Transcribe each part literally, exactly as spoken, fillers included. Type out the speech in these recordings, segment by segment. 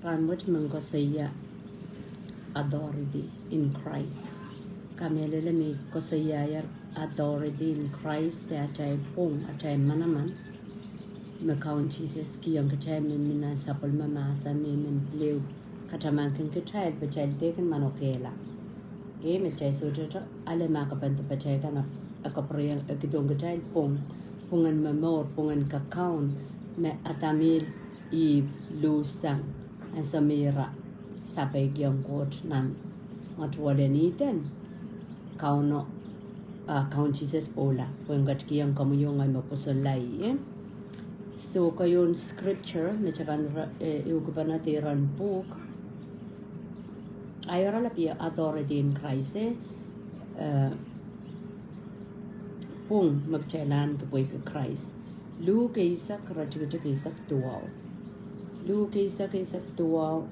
Rahnwet me koasoia authority in Christ. Kamehlele me koasoiaier authority in Christ, de atail pwung, atail manaman. Me Kaun Sises kihong kitail me mihmi nan sapwellime mahsen me men pil ehu katamankin kitail pwe kitail dehr kin manokehla. Ke me kitail sohte ale ma ke pahn dipatail kan, e kapwuriong, e kihdohng kitail pwung, pwungen momour, pwungen kakaun, me Adam oh Ihp luhssang ansou me ira sapeikiong Koht nan mwetuwel en Ihden. Kauno, ah, Kaun Sises pwoula, pwe en ketikihong komwi oh ngehi me pwosonla ih, eh? So, keieun scripture me kitail pahn ra-, eh, ehu kupwuna de iren pwuhk. Ahi oaralap authority in Christ, eh, eh, pwung me kitail ahneki pwehki Christ. Luke eisek, iretikitik eisek duwau. Luke eisek, eisek duwau.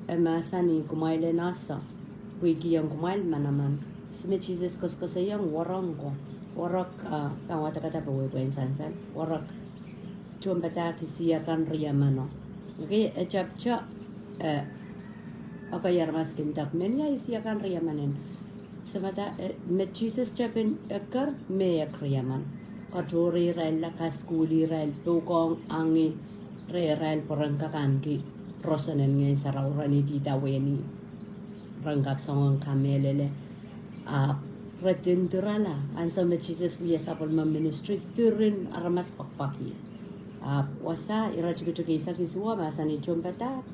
E mahsanih, kumwail en ese, pwe I kihong kumwail manaman. Ihs me Sises koasokoasoiong? Werek ko. Werek, ah, pahn wadekada pwe wehwehn sansal. Werek. Tohnpadahk isiakan riemeno. Okay, e tapio, eh, okay, aramas kin tak, men ia isiakan riemenen. Samada, eh, me Sises tepin eker, me ek riemen. Katohre irail, kasukuhl irail, pwukoahng angin rehrail pwe ren kak ahneki roson en Ngehn Sarawi, ren idida wehni. Ren kak soangen kamehlele. Ah, re diren dirala, ansou me Sises wia sapwellime ministry, diren aramas pekipeki. Ah, wasa, iretikitik eisek isuh, mahsanih tohnpadahk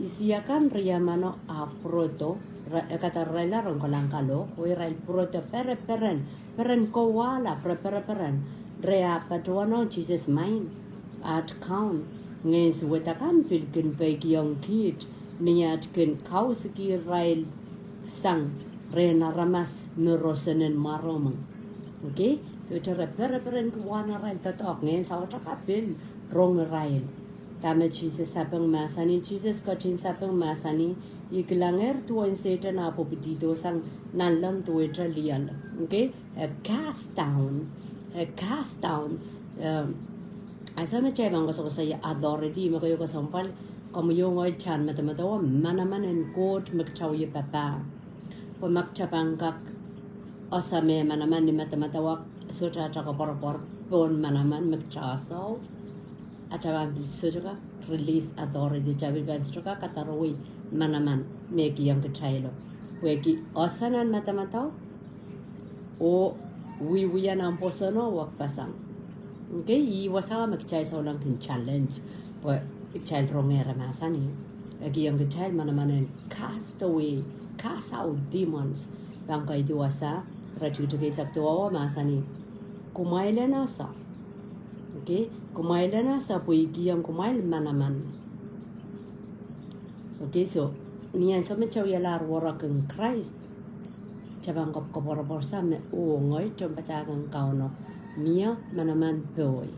isiakan riemeno ahpw pwurodo, re-, e kadar irail ren kolahng kalohk, oh irail pwurodo pereperen, peren kowala, perepereperen, re ahpw patohwanohng Sises, Maing, at Kaun, ngehn suwed akan pil kin peikiong kiht, ni at kin kauskihirail sang rehn aramas ni roson en mwaromwi. Okay? Sohte re pereperenki wahn arail doadoahk, ngehn saut akan pil rong irail. Dahme Sises sapeng mahsanih? Sises ketin sapeng mahsanih, I kilangehr duwen Sehdan ahpw pididosang nanleng duwehte lioal. Okay? E cast down, e cast down, em, ansou me kitail pahn koasokoasoia authority, me keieu kesempwal, komwi oh ngehi kitail en medemedewe manaman en Koht me kitail wie papah. Pwe ma kitail pahn kak ese me manaman ni medemedewe, sohte atail koapworopwor pohn manaman me kitail eseo. Atail pahn pil sohte kak release authority, kitail pil pahn sohte kak kadarowei manaman me kihong kitailo. Pwehki ese nan medemedewe, oh wiewia nan pwoson oh wekpeseng. Okay, ih wasa me kitail souleng kin challenge, pwe kitail rongehr mahsanih. E kihong kitail manaman en cast away, cast out demons. Pahn kaidehn wasa, iretikitik eisek duwau mahsanih, kumwail en ese. Okay, kumwail en ese pwe I kihong kumwail manaman. Okay, so, ni ansou me kitail wialahr werek en Krais, kitail pahn kak koapworopworsa me, oh, ngehi tohnpadahk en Kauno, mie manaman poi.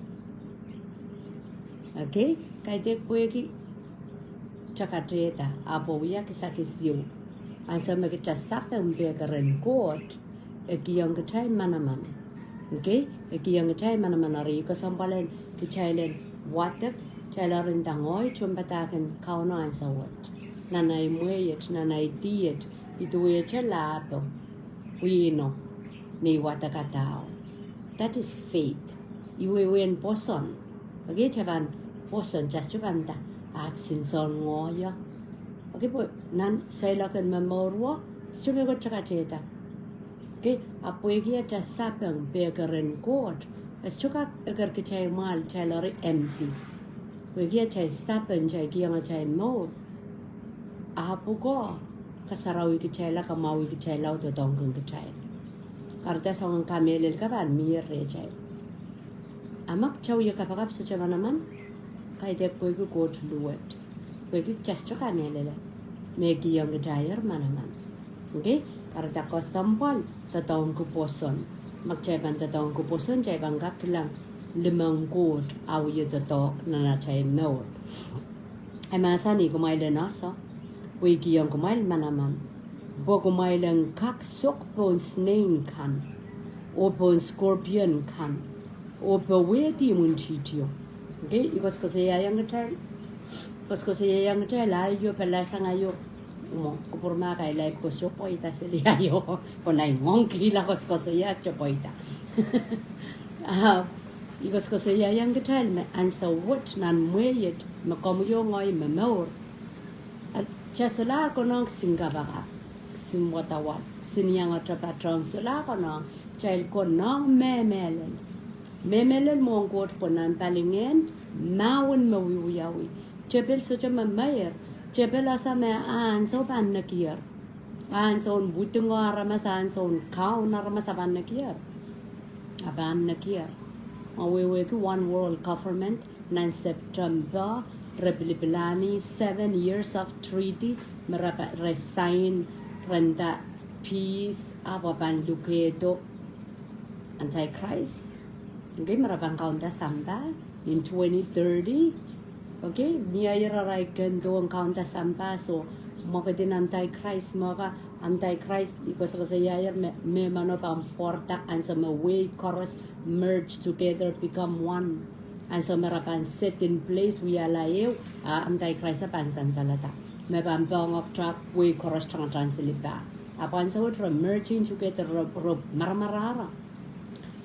Okay, kaidehk pwehki kitail katehda, ahpw wia kisakis ieu. Ansou me kitail sapeng pehkeren Koht, e kihong kitail manaman. Okay? E kihong kitail manaman, eri kesempwal en kitail en wadek, kitail eri nda, ngehi tohnpadahk en Kauno ansou wet. Nan ahi mwehiet, nan ahi diet, I duwehte lahpo, pwihno, me I wadek adaho. That is faith. Ih wehwehn pwoson. Okay, kitail pahn pwoson, kitail sohte pahn nda, ah, kisin soun ngehi o. Okay, pwe nan seiloak en momour wet, sohte me kitail katehda. Okay, ahpw pwehki atail sapeng pehkeren Koht, e sohte kak eker kitail mwahl, kitail eri empty. Pwehki atail sapeng, kitail kihong atail mour, ahpw pwukoa kasarawi kitail, kamwahuwi kitail, oh doadoahngkin kitail. Kahrehda soangen kamehlele kan pahn mie rehtail. A ma kitail wie kapakap sohte manaman, kaidehk pwehki Koht luwet. Pwehki kitail sohte kamehlele me e kihong kitail manaman. Okay? Kahrehda kesempwal doadoahngki pwoson. Ma kitail pahn doadoahngki pwoson, kitail pahn kak kilang limehng Koht, ah wie doadoahk nan atail mour. E mahsanih, kumwail en ese pwe I kihong kumwail manaman, pwe kumwail en kak sok pohn snake kan, oh pohn scorpion kan, oh powehdi imwintihtio. Okay, I koasokoasoiaiong kitail Koasoakoasoiaiong kitail aio, palasangaio, mwo, kupwur ma kailai koasoakoasoia seli aio, pwe nai ngoangkihla koasoakoasoia, tepweida. Ah, I koasoakoasoiaiong kitail me ansou wet nan mwehi et me komwi oh ngehi me mour, ah, kitail solahr konehng kisin kapakap, kisin wadawad, kisin iangete patehng, solahr konehng, kitail konehng mehlel. Mehlel mwohn Koht pwe nan palingehn, mahwen me wiewiawi. Tepel sohte me meir, tepel ese me ah ansou pahn nekier. Ah ansoun pwudingo aramas, ah ansoun kaun aramas, ah pahn nekier. Ah pahn nekier. Mwo wehwehki One World Government, nan September, re pilipilani seven years of treaty, me re pa, re sign, re nda peace, ahpw pahn lukehdo Antichrist. Okay, me re pahn kaunda sampah in twenty thirty. Okay, mie irail kin dohng kaunda sampah, so, mwekid en Antichrist, mwo ka Antichrist, I koasoakoasoiaier me, me mano pahn pwarada ansou me wehi koaros merge together, become one. Ansou me re pahn set in place, wiahla ehu, ah Antichrist pahn sansalada. Me pahn poahngoak, wehi koaros tangatang seli pah. Ahpw ansou wet re merging together, re, re maramarahra.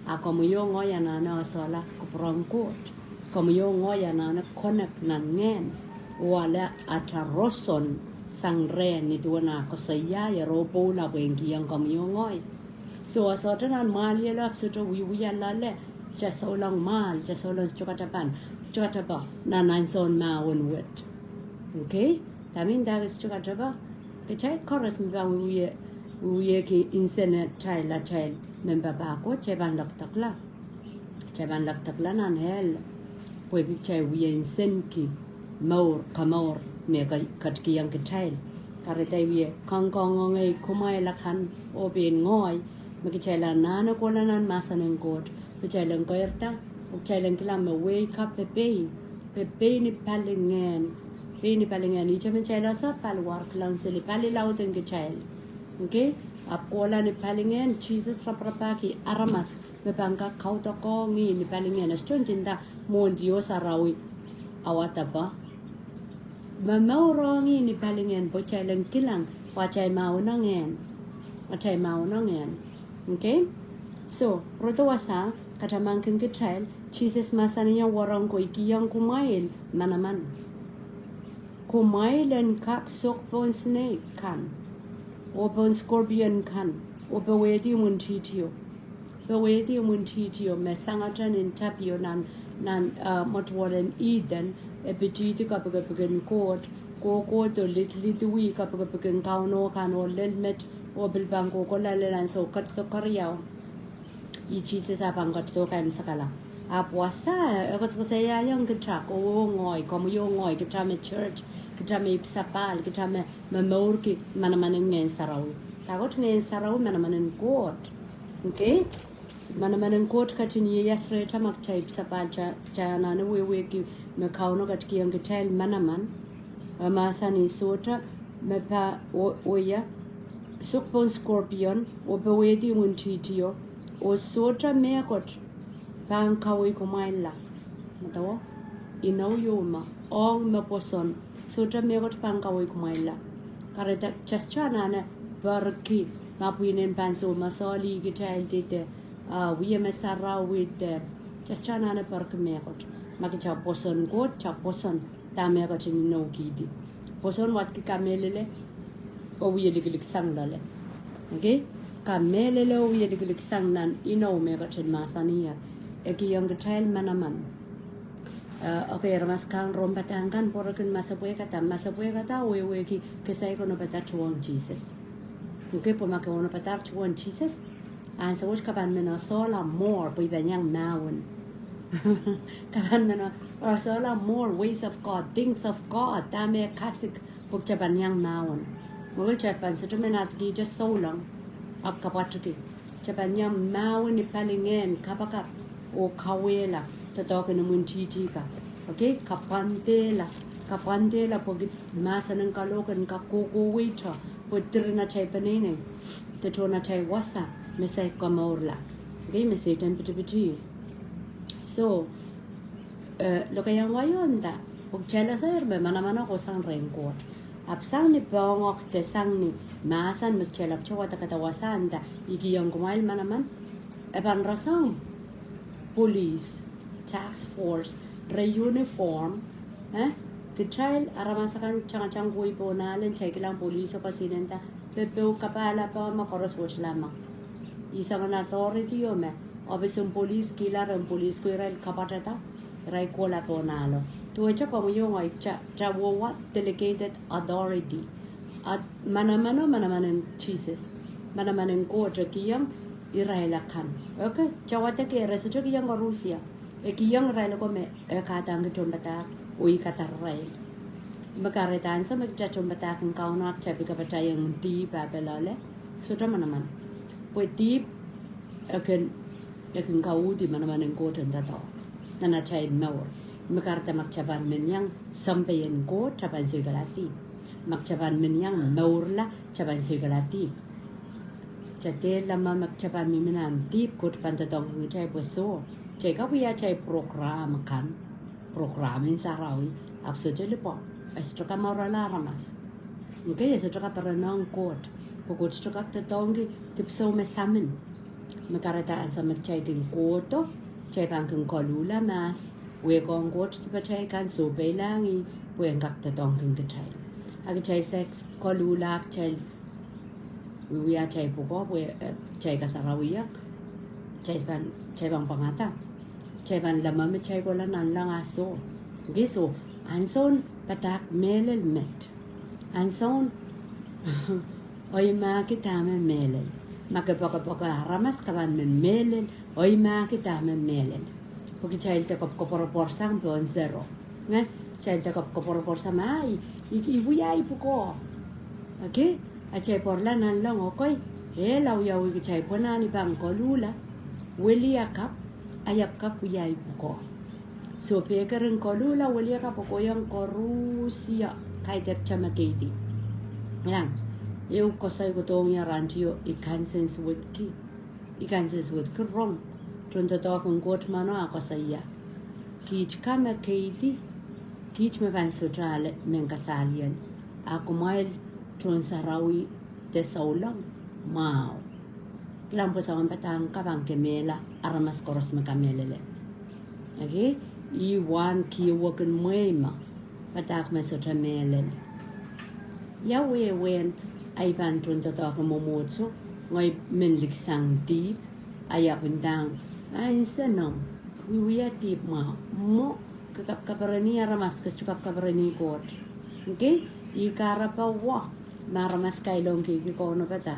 Ah komwi oh ngehi anahne esehla kupwuren Koht. Komwi oh ngehi anahne connect nan ngehn. Oh ale atail roson sang rehn nin duwen ah koasoia, ero pwoula pwe en kihong komwi oh ngehi. So, ah sohte nan mwahliel ahpw sohte wiewia loale, kitail souleng mwahl, kitail souleng tokatapan, tokatapa, nan ansoun mahwen wet. Okay? Dahme I nda kis tokatapa, kitail koaros me pahn wie, wiewia ki nsenatail, atail, member pah ko, kitail pahn lekdekla. Kitail pahn lekdekla nan hell, pwehki kitail wie nsenki mour, komour, me ke, ketikihong kitail. Kahrehda I wie kangoangongei kumwail akan oh pein ngehi, me kitail anahne kohla nan mahsen en Koht, kitail en keirda, oh kitail en kilang me wehi ka pepei, pepei ni palingehn, pepei ni palingehn, ihte me kitail ese paliwar kilang seli, pali laud en kitail. Okay? Ahpw kohla ni palingehn, Sises raparapahki aramas me pahn kak kaudokiong ih ni palingehn, e sohte nda mwohn diosarawi awadapa. Me momourong ih ni palingehn pwe kitail en kilang pwe atail mahwen ong ehn. Atail mahwen ong ehn. Okay? So, rodo wasa, katamankin kitail, Sises mahsanihong wahnpoaron ko, I kihong kumwail manaman. Kumwail en kak sok pohn snake kan, oh pohn scorpion kan, oh powehdi imwintihtio. Powehdi imwintihtio, me sangete nin tapio nan, nan, ah, mwetuwel en Eden, e pitihdi kepikipik en Koht, kohkohdo, lidlidwih kepikipik en Kauno kan oh lel met, oh pil pahn kohkohla lel ansou ketido keriau. Ih Sises ah pahn ketido kaimwisekala. Ahpw wasa, e koasokoasoiaiong kitail, komwi oh ngehi, komwi oh ngehi, kitail me church, kitail me ipwsapahl, kitail me, me momourki manaman en Ngehn Sarawi. Dahkot Ngehn Sarawi? Manaman en Koht. Okay? Manaman en Koht ketin ieias rehtail ma kitail ipwsapahl, kitail, kitail anahne wehwehki me Kauno ketikihong kitail manaman. E mahsanih sohte me pahn, oh, oh ia, sok pohn scorpion, oh powehdi imwintihtio, oh sohte mehkot pahn kawehi kumwailla. Medewe, inou ieu me, ong me pwoson, sohte mehkot pahn kawehi kumwailla. Kahrehda kitail sohte anahne perki, ma pwihn en pahnsoun me sohli kitail de, ah, wia me sarawi de, kitail sohte anahne perki mehkot. Ma kitail pwoson Koht, kitail pwoson, dahme ketin inoukihdi. Pwoson wadki kamehlele, oh wie likiliksang loale. Okay? Kamehlele oh wie likiliksang nan inou me ketin mahsanih. E kihong kitail manaman. Eh, okay, aramas kan, rohng padahk kan pwurekin masepwehkada, masepwehkada wehwehki kitail konopada tuhwong Sises. Okay, pwe ma ke onopadahr tuhwong Sises, ansou wet ke pahn men esehla more, pwe I pahn iang mahwen. Ke pahn men esehla more ways of God, things of God, dahme kasik, pwe kitail pahn iang mahwen. Mwo kitail pahn sohte men adikihte souleng, ahpw kapwatiki. Kitail pahn iang mahwen ni palingehn kapakap, oh kauwehla, doadoahk en imwintihti ka. Okay, kapwandehla, kapwandehla pwehki mahsen en kalohk en kak kohkohweite, pwe diren atail peneinei, de tohn atail wasa, me saik komourla. Okay, me Sehdan pitipiti. So, eh, lokaiahn wai o nda, Pwe kitail ese me manamano kohsang rehn Koht. Ahpw sang ni poahngoak de sang ni mahsen me kitail ahpw wadek dah wasa nda I kihong kumwail manaman, e pahn rasehng police, task force, re uniform, eh? Kitail aramas akan tangatang wei pohn ahlen, kitail kilang police oko sine nda, pepehu kapahla pahn me koaros wet lama. Ih soangen authority o me, ohpis en police kihla rehn police ko irail kapwatehda, irail kohla pohn ahlo. Duwehte komwi oh ngehi kitail, kitail wehwe delegated authority. Ahpw manamano, manaman en Sises. Manaman en Koht e kihong irail akan. Okay, kitail wadek e re sohte kihong koaros ia. E kihong irail oko me e kadaneki tohnpadahk oh e kadar irail. Me kahrehda ansou me kitail tohnpadahk en Kauno ahpw kitail pil kapatahiong dihp ah pil loale. Sohte manaman. Pwe dihp e kin, e kin kauhdi manaman en Koht en doadoahk nan atail mour. Me kahrehda ma kitail pahn men iang sampah en Koht, kitail pahn soikala dihp. Ma kitail pahn men iang mourla, kitail pahn soikala dihp. Kitail dehr lamalam ma kitail pahn mihmi nan dihp, Koht pahn doadoahngki kitail pwe soh. Kitail kak wia atail program kan, program en sarawi, ahpw sohte lipwa, e sohte kamourala aramas. Okay, e sohte kaperenong Koht, pwe Koht sohte kak doadoahngki dipwisou me samin. Me kahrehda ansou me kitail kin kohdo, kitail pahn kin koluhla mahs, wehkohng Koht dipatail kan, sohpeilahng ih, pwe en kak doadoahngki kitail. A kitail saik koluhla, kitail wiewia atail pwukoa, pwe, eh, kitail kasarawiong, kitail pahn, kitail pahn pwangada. Kitail pahn lamalam me kitail kohla nanleng ah soh. Okay, so, ansoun padahk mehlel met. Ansoun oimahki dahme mehlel. Ma ke poakepoake aramas, ke pahn men mehlel, oimahki dahme mehlel. Pwe kitail de kop-, koapworopworsang pohn sero. Nge, kitail de kop-, koapworopworsang ma I, I, I wia ei pwukoa. Okay? A kitail pwarala nanleng, okay? E lawiawi kitail pwe nan I pahn koluhla, weliakapw, I ahpw kak wia ei pwukoa. So pehker en koluhla, weliakapw, kohiong koaros ia, kaidehk kitail me keidi. Iang, ehu koasoi kohdohng ie rahnwet o, I kansensuwedki. I kansensuwedki rong. Tohndoadoahk en Koht mwahu a koasoia, kiht ka me keidi, kiht me pahn sohte ale mehn kasaliel, a kumwail tohn sarawi de souleng mwahu. Kilang pwe soangen padahk ka pahn kemehla aramas koaros me kamehlele. Okay? Ih wen kihwekin mwehi me padahk me sohte mehlel. Ia wehwehn ei pahn tohndoadoahk en mwomwohdiso, ngehi men liksang dihp, I ahpw ndahng, ah, nsenomw, wiewia dihp mwahu, mwo, ke kap-, kaperenih aramas, ke sohte kap-, kaperenih Koht. Okay? Ih kahrepe wa, ma aramas kailongki kaunopada.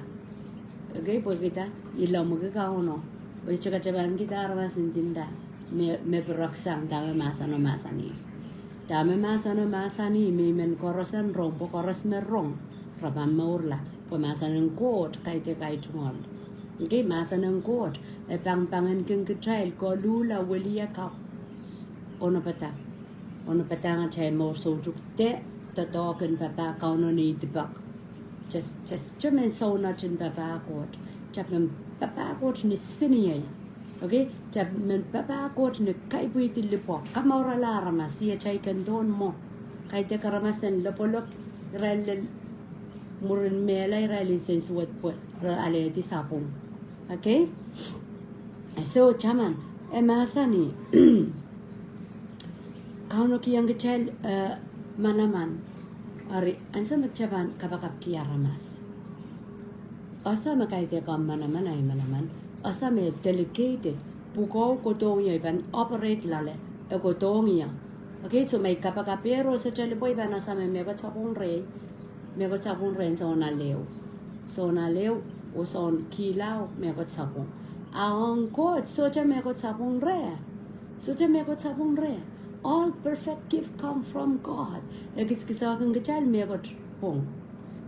Okay, pwehki dah, I lamalamki Kauno. Pwe I sohte kak pahn kihda aramas ndinda, me, me pil raksang dahme mahseno mahsanih. Dahme mahseno mahsanih, me I men koaros en rong, pwe koaros me rong, re pahn mourla, pwe mahsen en Koht kaidehk ei tungoal. Okay, mahsen en Koht, e pahn pangin kin kitail koluhla, weliakapw, onopada. Onopadahng atail mour soutuk de doadoahk en papah Kauno ni dipak. Just, just, kitail men sounat en papah Koht. Kitail men papah Koht ni seniei. Okay? Kitail men papah Koht ni kaipwidi lipwa. Kamourala aramas, ih atail kin dohn mwo. Kaidehk aramas en lopwolopw, irail lel mwurin mehla, irail nsensuwed pwe re alehdi sapwung. Okay? So, taman, e mahsanih, Kauno kihong kitail, eh, manaman. Eri, ansou me kitail pahn kapakapki aramas. Ese me kaidehk manaman, ei manaman. Ese me delegated. Pwukoa kohdohng ie, I pahn operate loale, e kohdohng ie. Okay, so me I kapakapehr oh sohte lipwa, I pahn ese me mehkot sapwung reh. Mehkot sapwung reh en soun aleu. Soun aleu, oh soun kihlao, mehkot sapwung. A ong Koht, sohte mehkot sapwung reh. Sohte mehkot sapwung reh. All perfect gift come from God. E kisakisakin kitail mehkot pwung.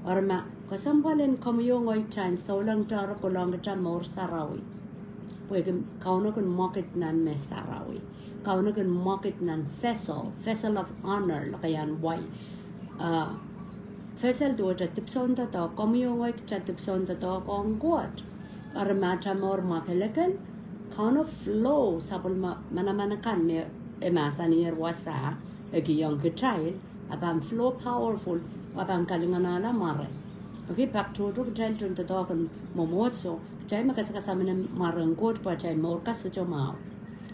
Eri ma, kesempwal en komwi oh ngehi kitail en souleng, kitail re kolahng kitail mour sarawi. Pwehki Kauno kin mwekid nan me sarawi. Kauno kin mwekid nan vessel, vessel of honor, lokaiahn wai. Ah, vessel duwehte dipwisoun doadoahk, komwi oh ngehi kitail dipwisoun doadoahk ong Koht. Eri ma atail mour mwakelekel, Kauno flow, sapwellime manaman akan me e mahsanier wasa, Ekihong kitail, a pahn flow powerful, a pahn kalinganahla mware. Okay, pak tohto kitail tohn doadoahk en mwomwohdiso, kitail me kasakasamene mwaren Koht pwe atail mour ka sohte mwahu.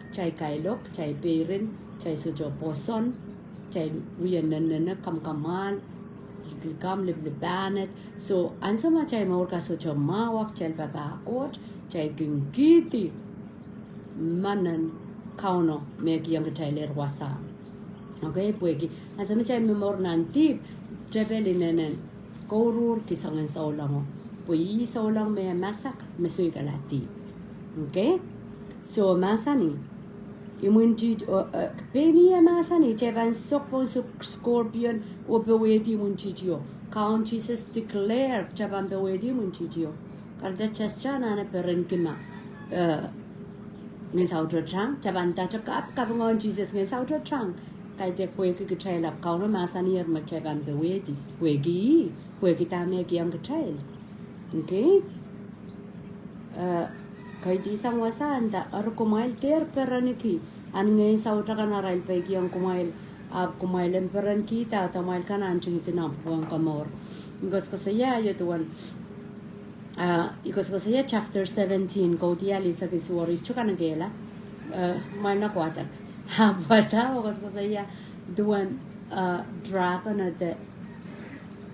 Atail kailok, atail peirin, atail sohte pwoson, atail wie nennene, kamwkamwahl, likamw, lipilipilahn. So, ansou me atail mour ka sohte mwahu, atail papah Koht, atail kin kihdi manaman Kauno me kihong kitailehr wasa. Okay, pwehki ansou me kitail momour nan dihp, tepel inenen kouruhr ki soangen souleng o. Pwe ih souleng me masak, me soikala dihp. Okay? So, mahsanih, imwintihti, o, eh, pein ih mahsanih, kitail pahn sok pohn sok scorpion, oh powehdi imwintihti o. Kaun Sises declare, kitail pahn powehdi imwintihti o. Kahrehda kitail sohte anahne perenki ma, eh, ngehn saut tang, kitail pahn dahte kapkapinga Sises ngehn saut tang. Kaidehk pwehki kitail ahpw Kauno mahsaniher me kitail pahn powehdi. Pwehki ih, pwehki dahme kihong kitail. Okay? Eh, kaidehsang wasa nda, eri kumwail dehr perenki, ahn ngehn saut akan arail peikiong kumwail, ahpw kumwail en perenkihda, ahpw kumwail kan ahn tingdi nan pwukoahn komour. I koasoakoasoia ih duwen, ah, I koasoakoasoia chapter seventeen, Kaudiahl eisek isuh, eri I sohte kanekehla, eh, mwail na koatek. Ahpw wasa I koasoakoasoia duwen, ah, dragon, ah, de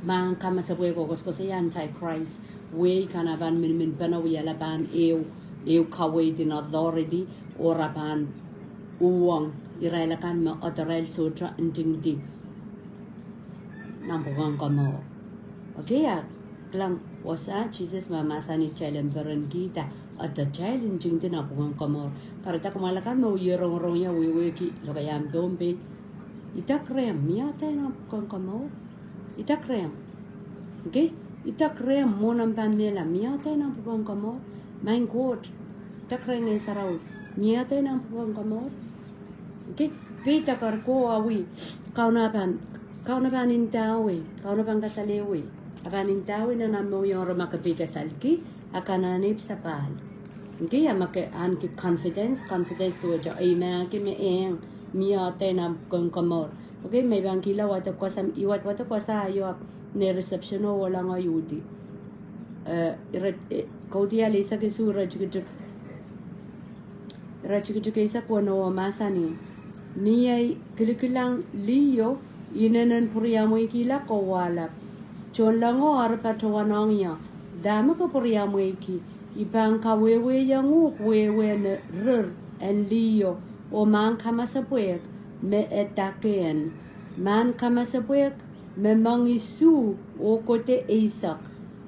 mahn kamasepwehk, I koasoakoasoia Antichrist, wehi kan a pahn miniminpene wiahla pahn ehu, ehu kaweid en authority, oh a pahn uhwong irail akan me adarail sohte ntingdi nan pwukoahn komour. Okay, a kilang wasa Sises me mahsanih kitail en perenkihda adatail ntingdi nan pwukoahn komour. Kahrehda kumwail akan me wie rongorong ie, wehwehki lokaiahn Pohnpei, idek rehmw, mie adai nan pwukoahn komour. Idek rehmw. Okay? Idek rehmw, mwohn omw pahn mehla, mie adai nan pwukoahn komour. Maing Koht, idek rehmw Ngehn Sarawi, mie adai nan pwukoahn komour. Okay? Pwe idek, eri ko awi, Kauno pahn, Kauno pahn ndawei, Kauno pahn kasalehwei, a pahn ndawei nan omw mohngiong eri ma ke peikisalki, a ke anahne ipwsapahl. Okay, a ma ke ahneki confidence, confidence duwehte, ei, ma ke me eng, mie adai nan pwukoahn komour. Okay, me I pahn kihla wadek wasa, I wad, wadek wasa aio ahpw nei reception o ohlong uhdi. Eh, ire, eh, Kaudiahl eisek isuh, iretikitik, iretikitik eisek weneu mahsanih, ni ei kilikilang liho, inenen pwuriamweikihla kowahlap. Tohnlengo eri patohwanohng ie, dahme ke pwuriamweiki? I pahn kawehwehiong uhk wehwehn rir en liho, oh mahn kamasepwehk me e dakehn. Mahn kamasepwehk me mengih isuh oh kohdo eisek.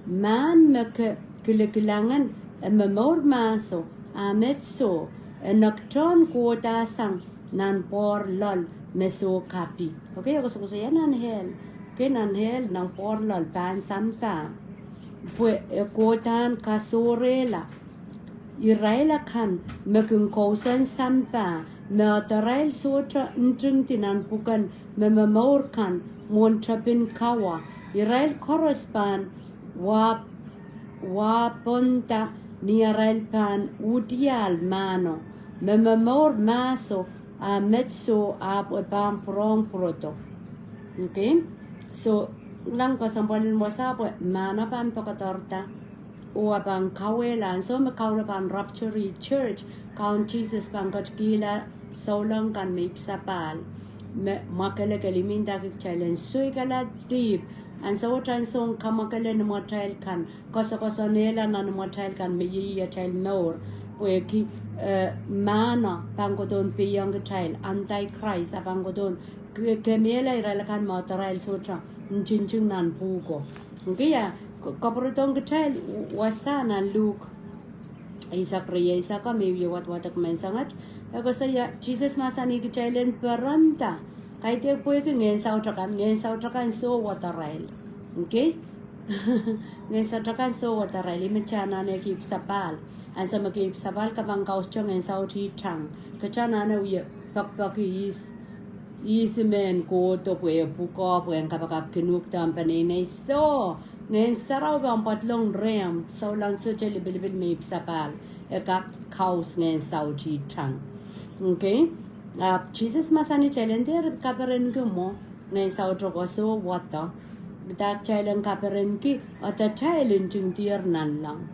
Mahn me ke kilikilangen e momour mahso, a met soh, e nekton kohdahsang nan poarloal me soh kapi. Okay, I koasoakoasoia nan hell. Okay, nan hell, nan poarloal, pahn sampah. Pwe e kohdahn kasohrehla irail akan me kin kousoan sampah, me adarail sohte ntingdi nan pwuken me momour kan mwohn tepin kawa. Irail koaros pahn wah, wahpohnda ni arail pahn uhdiahl mahno, me momour mahso, a met soh, ahpw e pahn pwurehng pwurodo. Okay? So, kilang kesempwal en wasa pwe mahno pahn poakoadarada, oh a pahn kauwehla ansou me Kauno pahn rapture church, Kaun Sises pahn ketikihla souleng kan me ipwsapahl, me mwakelekel, I mendahki kitail en soikala dihp, ansou wet ansou kamwakele ni imwatail kan, koasokoasoanehla nan imwatail kan me ieiatail mour, pwehki, eh, mahno pahn kohdohn peiong kitail, Antichrist a pahn kohdohn ke-, kemehla irail akan me adarail sohte ntingting nan pwuhko. Okay, a, k-, kapwurodohng kitail wasa nan Luk eisek rieisek, me I wie wadwadek menseng et. E koasoia, Sises mahsanih kitail en perenda. Kaidehk pwehki ngehn saut akan, ngehn saut akan soh wadarail. Okay? Ngehn saut akan soh wadarail, ih me kitail anahne ipwsapahl. Ansou me ke ipwsapahl, ke pahn kausdo ngehn saut ih tang. Kitail anahne wie pekipeki ihs, ihs me en kohdo pwe e pwukoa, pwe en kapakapkin uhk de omw peneinei. Soh, Ngehn Sarawi pahn pwadlong rehmw, souleng sohte lipilipil me ipwsapahl, e kak kaus ngehn saut ih tang. Okay? Ahpw Sises mahsanih kitail en dehr kaperenki mwo, ngehn saut koasoia wada. Dah kitail en kaperenki, adatail ntingdier nanleng.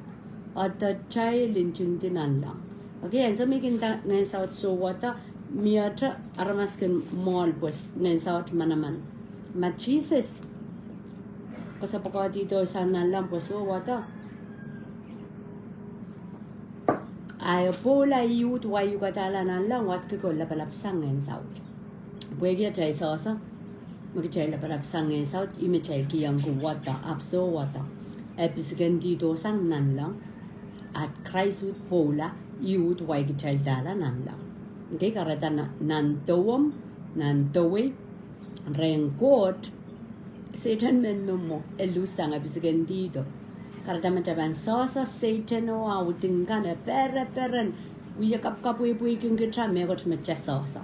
Adatail ntingdi nanleng. Okay, ansou me kin nda ngehn saut sowada, miehte aramas kin mwohl pwe ngehn saut manaman. Ma Sises koasoia pwukoahdi dohsang nanleng pwe sowada. A e pwoula ih uhd wai uhkadahla nanleng, wadki ko lapalap sang ngehn saut. Pwehki atail sohsoh, me kitail lapalap sang ngehn saut, ih me kitail kihong wada, ahpw sowada. E pisikendihdo sang nanleng, a Krais uhd pwoula, ih uhd wai kitail dahla nanleng. Okay, kahrehda nan, nan dewem, nan dewei, rehn Koht, Sehdan men me mwo, e luhssang, e pisikendihdo. Kahrehda ma kitail pahn sohsoh Sehdan oh ah udin kan, e pereperen, wie kapwkapwehpweikin kitail mehkot me kitail sohsoh.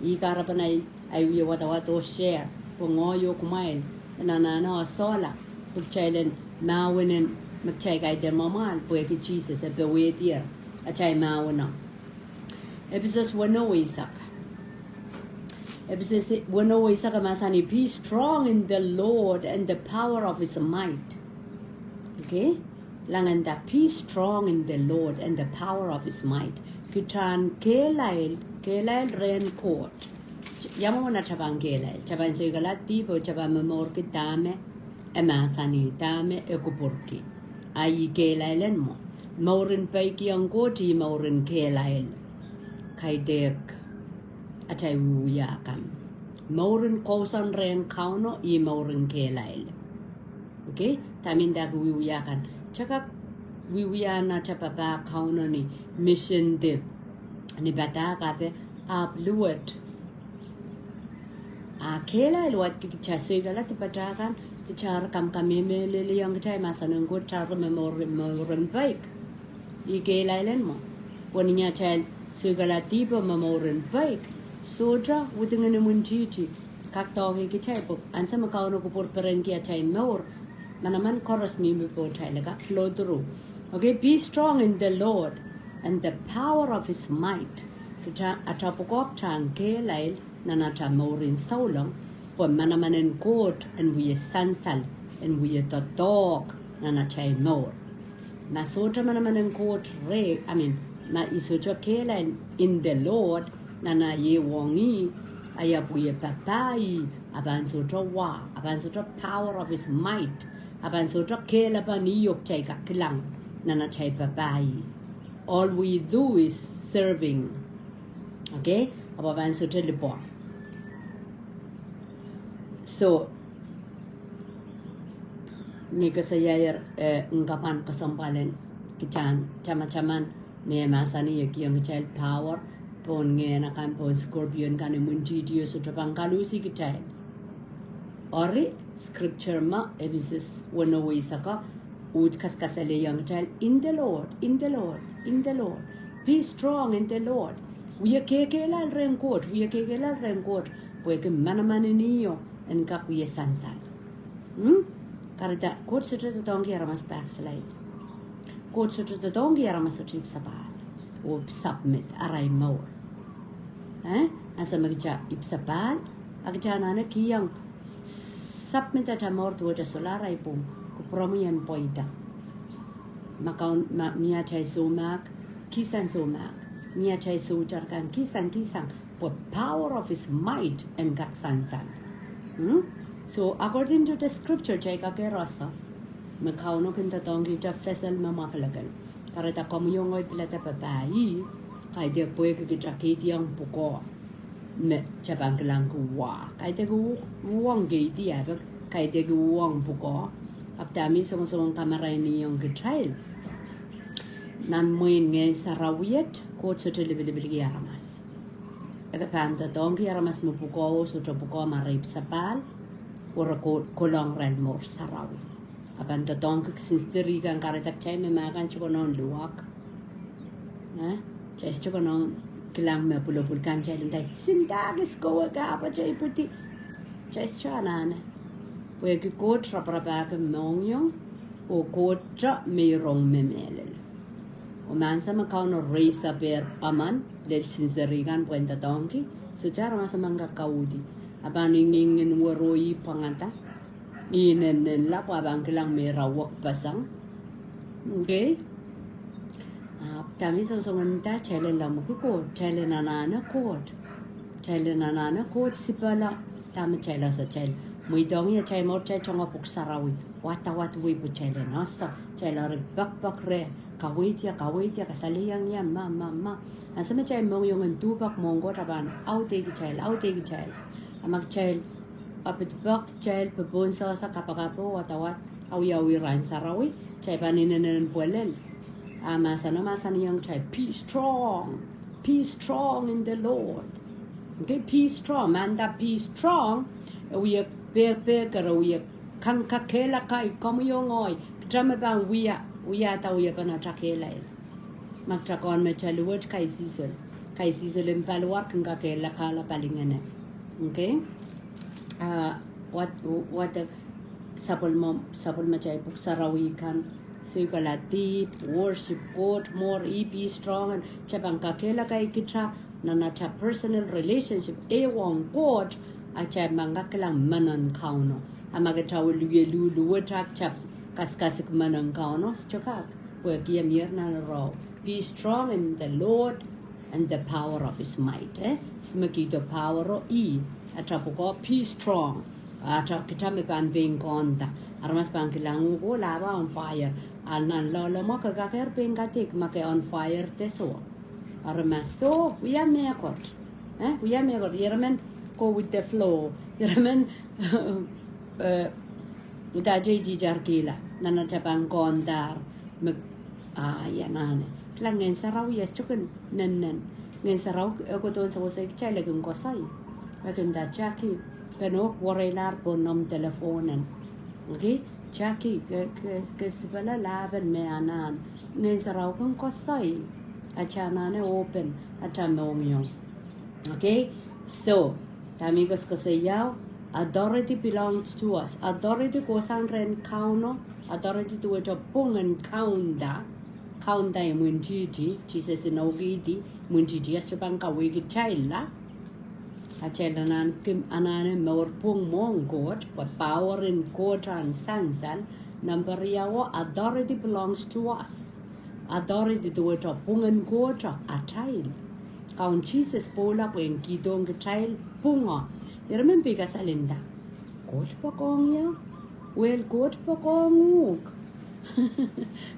Ih kahrepen ahi, ahi wie wadawad oh share, pwe ngehi oh kumwail, en anahne oh sohla, pwe kitail en mahwenen, me kitail kaidehn mwamwahl, pwehki Sises e powehdier, atail mahweno. Episos weneu eisek. Episos weneu eisek e mahsanih, "Be strong in the Lord and the power of his might." Okay? Langenda, "Be strong in the Lord and the power of his might." Kitail en kehlail, kehlail rehn Koht. Ia mwomwen atail pahn kehlail? Kitail pahn soikala dihp oh kitail pahn momourki dahme e mahsanih, dahme e kupwurki. A ih kehlail en mwo. Mourin peikiong Koht ih mourin kehlail. Kaidehk atail wiewia kan. Mourin kousoan rehn Kauno ih mourin kehlail. Okay? Dahme ndahki wiewia kan? Kitail kak wiewia nan atail papah Kauno ni mission de. Ni padahk ape, ahpw luwet. A kehlail wadki kitail soikala dipatail kan, kitail kamkamehlele ong kitail mahsen en Koht, kitail momour, mourin peik. Ih kehlail en mwo. Pwe ni atail soikala dihp oh mourin peik, sohte widingen imwintihti kak doadoahngki kitail pwe ansou me Kauno kupwur perenki atail mour, manaman koaros mihmi pohtail, e kak flow through. Okay, be strong in the Lord and the power of his might. Kitail, atail pwukoa kitail en kehlail nan atail mourin souleng, pwe manaman en Koht en wie sansal, en wie doadoahk nan atail mour. Ma sohte manaman en Koht reh, I mean, ma i sohte kehlail in the Lord, nan ah iang ih, a i ahpw wie papah ih, a pahn sohte wa, a pahn sohte power of his might, a pahn sohte kehlail pahn ih oh kitail kak kilang nan atail papah ih. All we do is serving. Okay? Ahpw a pahn sohte lipwa. So, ni koasoiaier, eh, ngkapwan kesempwal en kitail en tamataman, me mahsanih e kihong kitail power, pohn ngehn akan, pohn scorpion kan, imwintihti oh sohte pahn kaluhsih kitail. Eri, scripture me, Episos weneu eisek, uhd kaskasalehiong kitail, in the Lord, in the Lord, in the Lord. Be strong in the Lord. Wie kekehlail rehn Koht, wie kekehlail rehn Koht, pwehki manaman en ih en kak wie sansal. Hmm? Kahrehda, Koht sohte doadoahngki aramas backslide. Koht sohte doadoahngki aramas sohte ipwsapahl oh submit arail mour. Eh? Ansou me kitail ipwsapahl, a kitail anahne kihong submit atail mour duwehte solahr ahi pwung, kupwuromwi en pweida. Ma Kaun, ma mie atail soumahk, kihsang soumahk. Mie atail soutar kan, kihsang, kihsang. Pwe power of his might en kak sansal. Hmm? So, according to the scripture, kitail kak ese me Kauno kin doadoahngki atail vessel me mwakelekel. Kahrehda komwi oh ngehi pilada papah ih, kaidehk pwehki kitail keidiong pwukoa me kitail pahn kilangki wa. Kaidehk u-, uhwong keidi, ahpw kaidehk uhwong pwukoa. Ahpw dahme songosong kamarainihong kitail? Nan mwein Ngehn Sarawi et, Koht sohte lipilipilki aramas. E kak pahn doadoahngki aramas me pwukoa oh sohte pwukoa ma re ipwsapahl, oh re ko-, kolong irail mour sarawi. A pahn doadoahngki kisin steri kan, kahrehda kitail me mahkan sohte konehng luwak. Eh? Kitail sohte konehng kilang me pwulopwul kan, kitail nda, "Sindakis kowe, kapwete ipwidi." Kitail sohte anahne. Pwehki Koht raparapahki mohngiong, oh Koht meirong me mehlel. Oh ma ansou me Kauno raise up ehr emen, lel sinseri kan pwehn doadoahngki. Sohte aramas emen kak kauhdi. A pahn ingingin wero ih pwangada. Ih nennenla pwe a pahn kilang me ira wekpeseng. Okay? A dahme songosong nda, kitail en lel mwekid Koht, kitail en anahne Koht. Kitail en anahne Koht sipala, dahme kitail ese, kitail mweidohng ie, kitail mour, kitail tongoal Pwuhk Sarawi. Wadawad wei pwe kitail en ese, kitail eri pekpek reh, kaweid ie, kaweid ie, kasalehiong ie, ma, ma, ma. Ansou me kitail mohngiong en duhpek mwohn Koht, a pahn audehki kitail, audehki kitail. A ma kitail, a pid pek kitail, popohn sehse, kapakap oh wadawad, awiawi rahn sarawi, kitail pahn inenen pwelel. A mahseno, mahsanihong kitail, be strong, be strong in the Lord. Okay, be strong, ma nda be strong, e wie pehpehker, e wie kin kakehlakai, komwi oh ngehi, kita me pahn wia, wiahda wiepen atail kehlail. Ma kita kin me kitail luwet kaisihsol, kaisihsol en paliwar kin kakehlakahla palingehne. Okay? A, wat, wat, sapwellime, sapwellime kitail Pwuhk Sarawi kan, soikala dihp, worship Koht, mour, ih be strong, en kitail pahn kakehlakai kita, nan atail personal relationship, ehu ong Koht, a kitail pahn kak kilang menen Kauno. A ma kita wie luhluwet a kitail kasikasik menen Kauno, sohte kak. Pwehki e mier nan roh. Be strong in the Lord and the power of his might. Eh? Ihs me kihdo power o? Ih. Atail pwukoa be strong. Atail kita me pahn pein konda. Aramas pahn kilang uhk oh laba on fire. A nan loalamwa ke kakehr pein kadeik ma ke on fire de soh. Aramas soh, wia mehkot. Eh? Wia mehkot. Ira men go with the flow. Ira men, eh, uhdahn kitail tihtarkihla. Nan atail pahn kondahr. Me, ah, ia anahne. Kilang Ngehn Sarawi e sohte kin nennen. Ngehn Sarawi e kohdohn sewese kitail, e kin koasoi. E kin nda Jackie, ke nohk wereilahr pohn omw telephone en. Okay? Jackie, ke, ke, ke sipala lahpen me anahn. Ngehn Sarawi kin koasoi. Atail anahne open, atail mohngiong. Okay? So, dahme I koasokoasoia, authority belongs to us. Authority kohsang rehn Kauno, authority duwehte pwung en kaunda. Kaunda imwintihti, Sises inoukihdi, imwintihti e sohte pahn kaweikitailla. Atail anahne, anahne mour pwung mwohn Koht, pwe power en Koht en sansal, number riau, authority belongs to us. Authority duwehte pwung en Koht atail. Kaun Sises pwoula pwehn kihdohng kitail pwungo. Ira men pil kasal nda, Koht poakohng ie? Well, Koht poakohng uhk.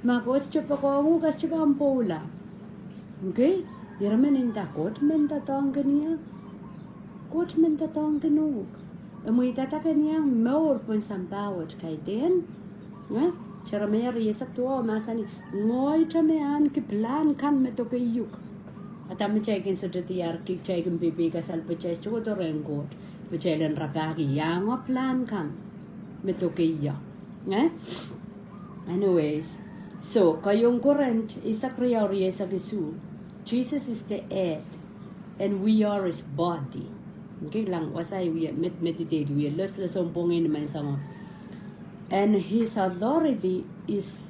Ma Koht sohte poakohng uhk, ke sohte pahn pwoula. Okay? Ira men nda Koht men doadoahngkin ie. Koht men doadoahngkin uhk. E mweidada ken ie mour pohn sampah wet, kaidehn. Eh? Seremaia rieisek duwau mahsanih, ngehi te me ahneki pilahn kan me doke iuk. A dahme kitail kin sohte diar, kitail kin pepeikasal pwe kitail sohte kohdo rehn Koht, pwe kitail en rapahki iang pilahn kan me doke ie. Eh? Anyways, so, keieun Korint, eisek riau rieisek isuh, Jesus is the head, and we are his body. Okay, kilang wasa I wie, med-, meditate, wie loslosong pwongin men soangen. And his authority is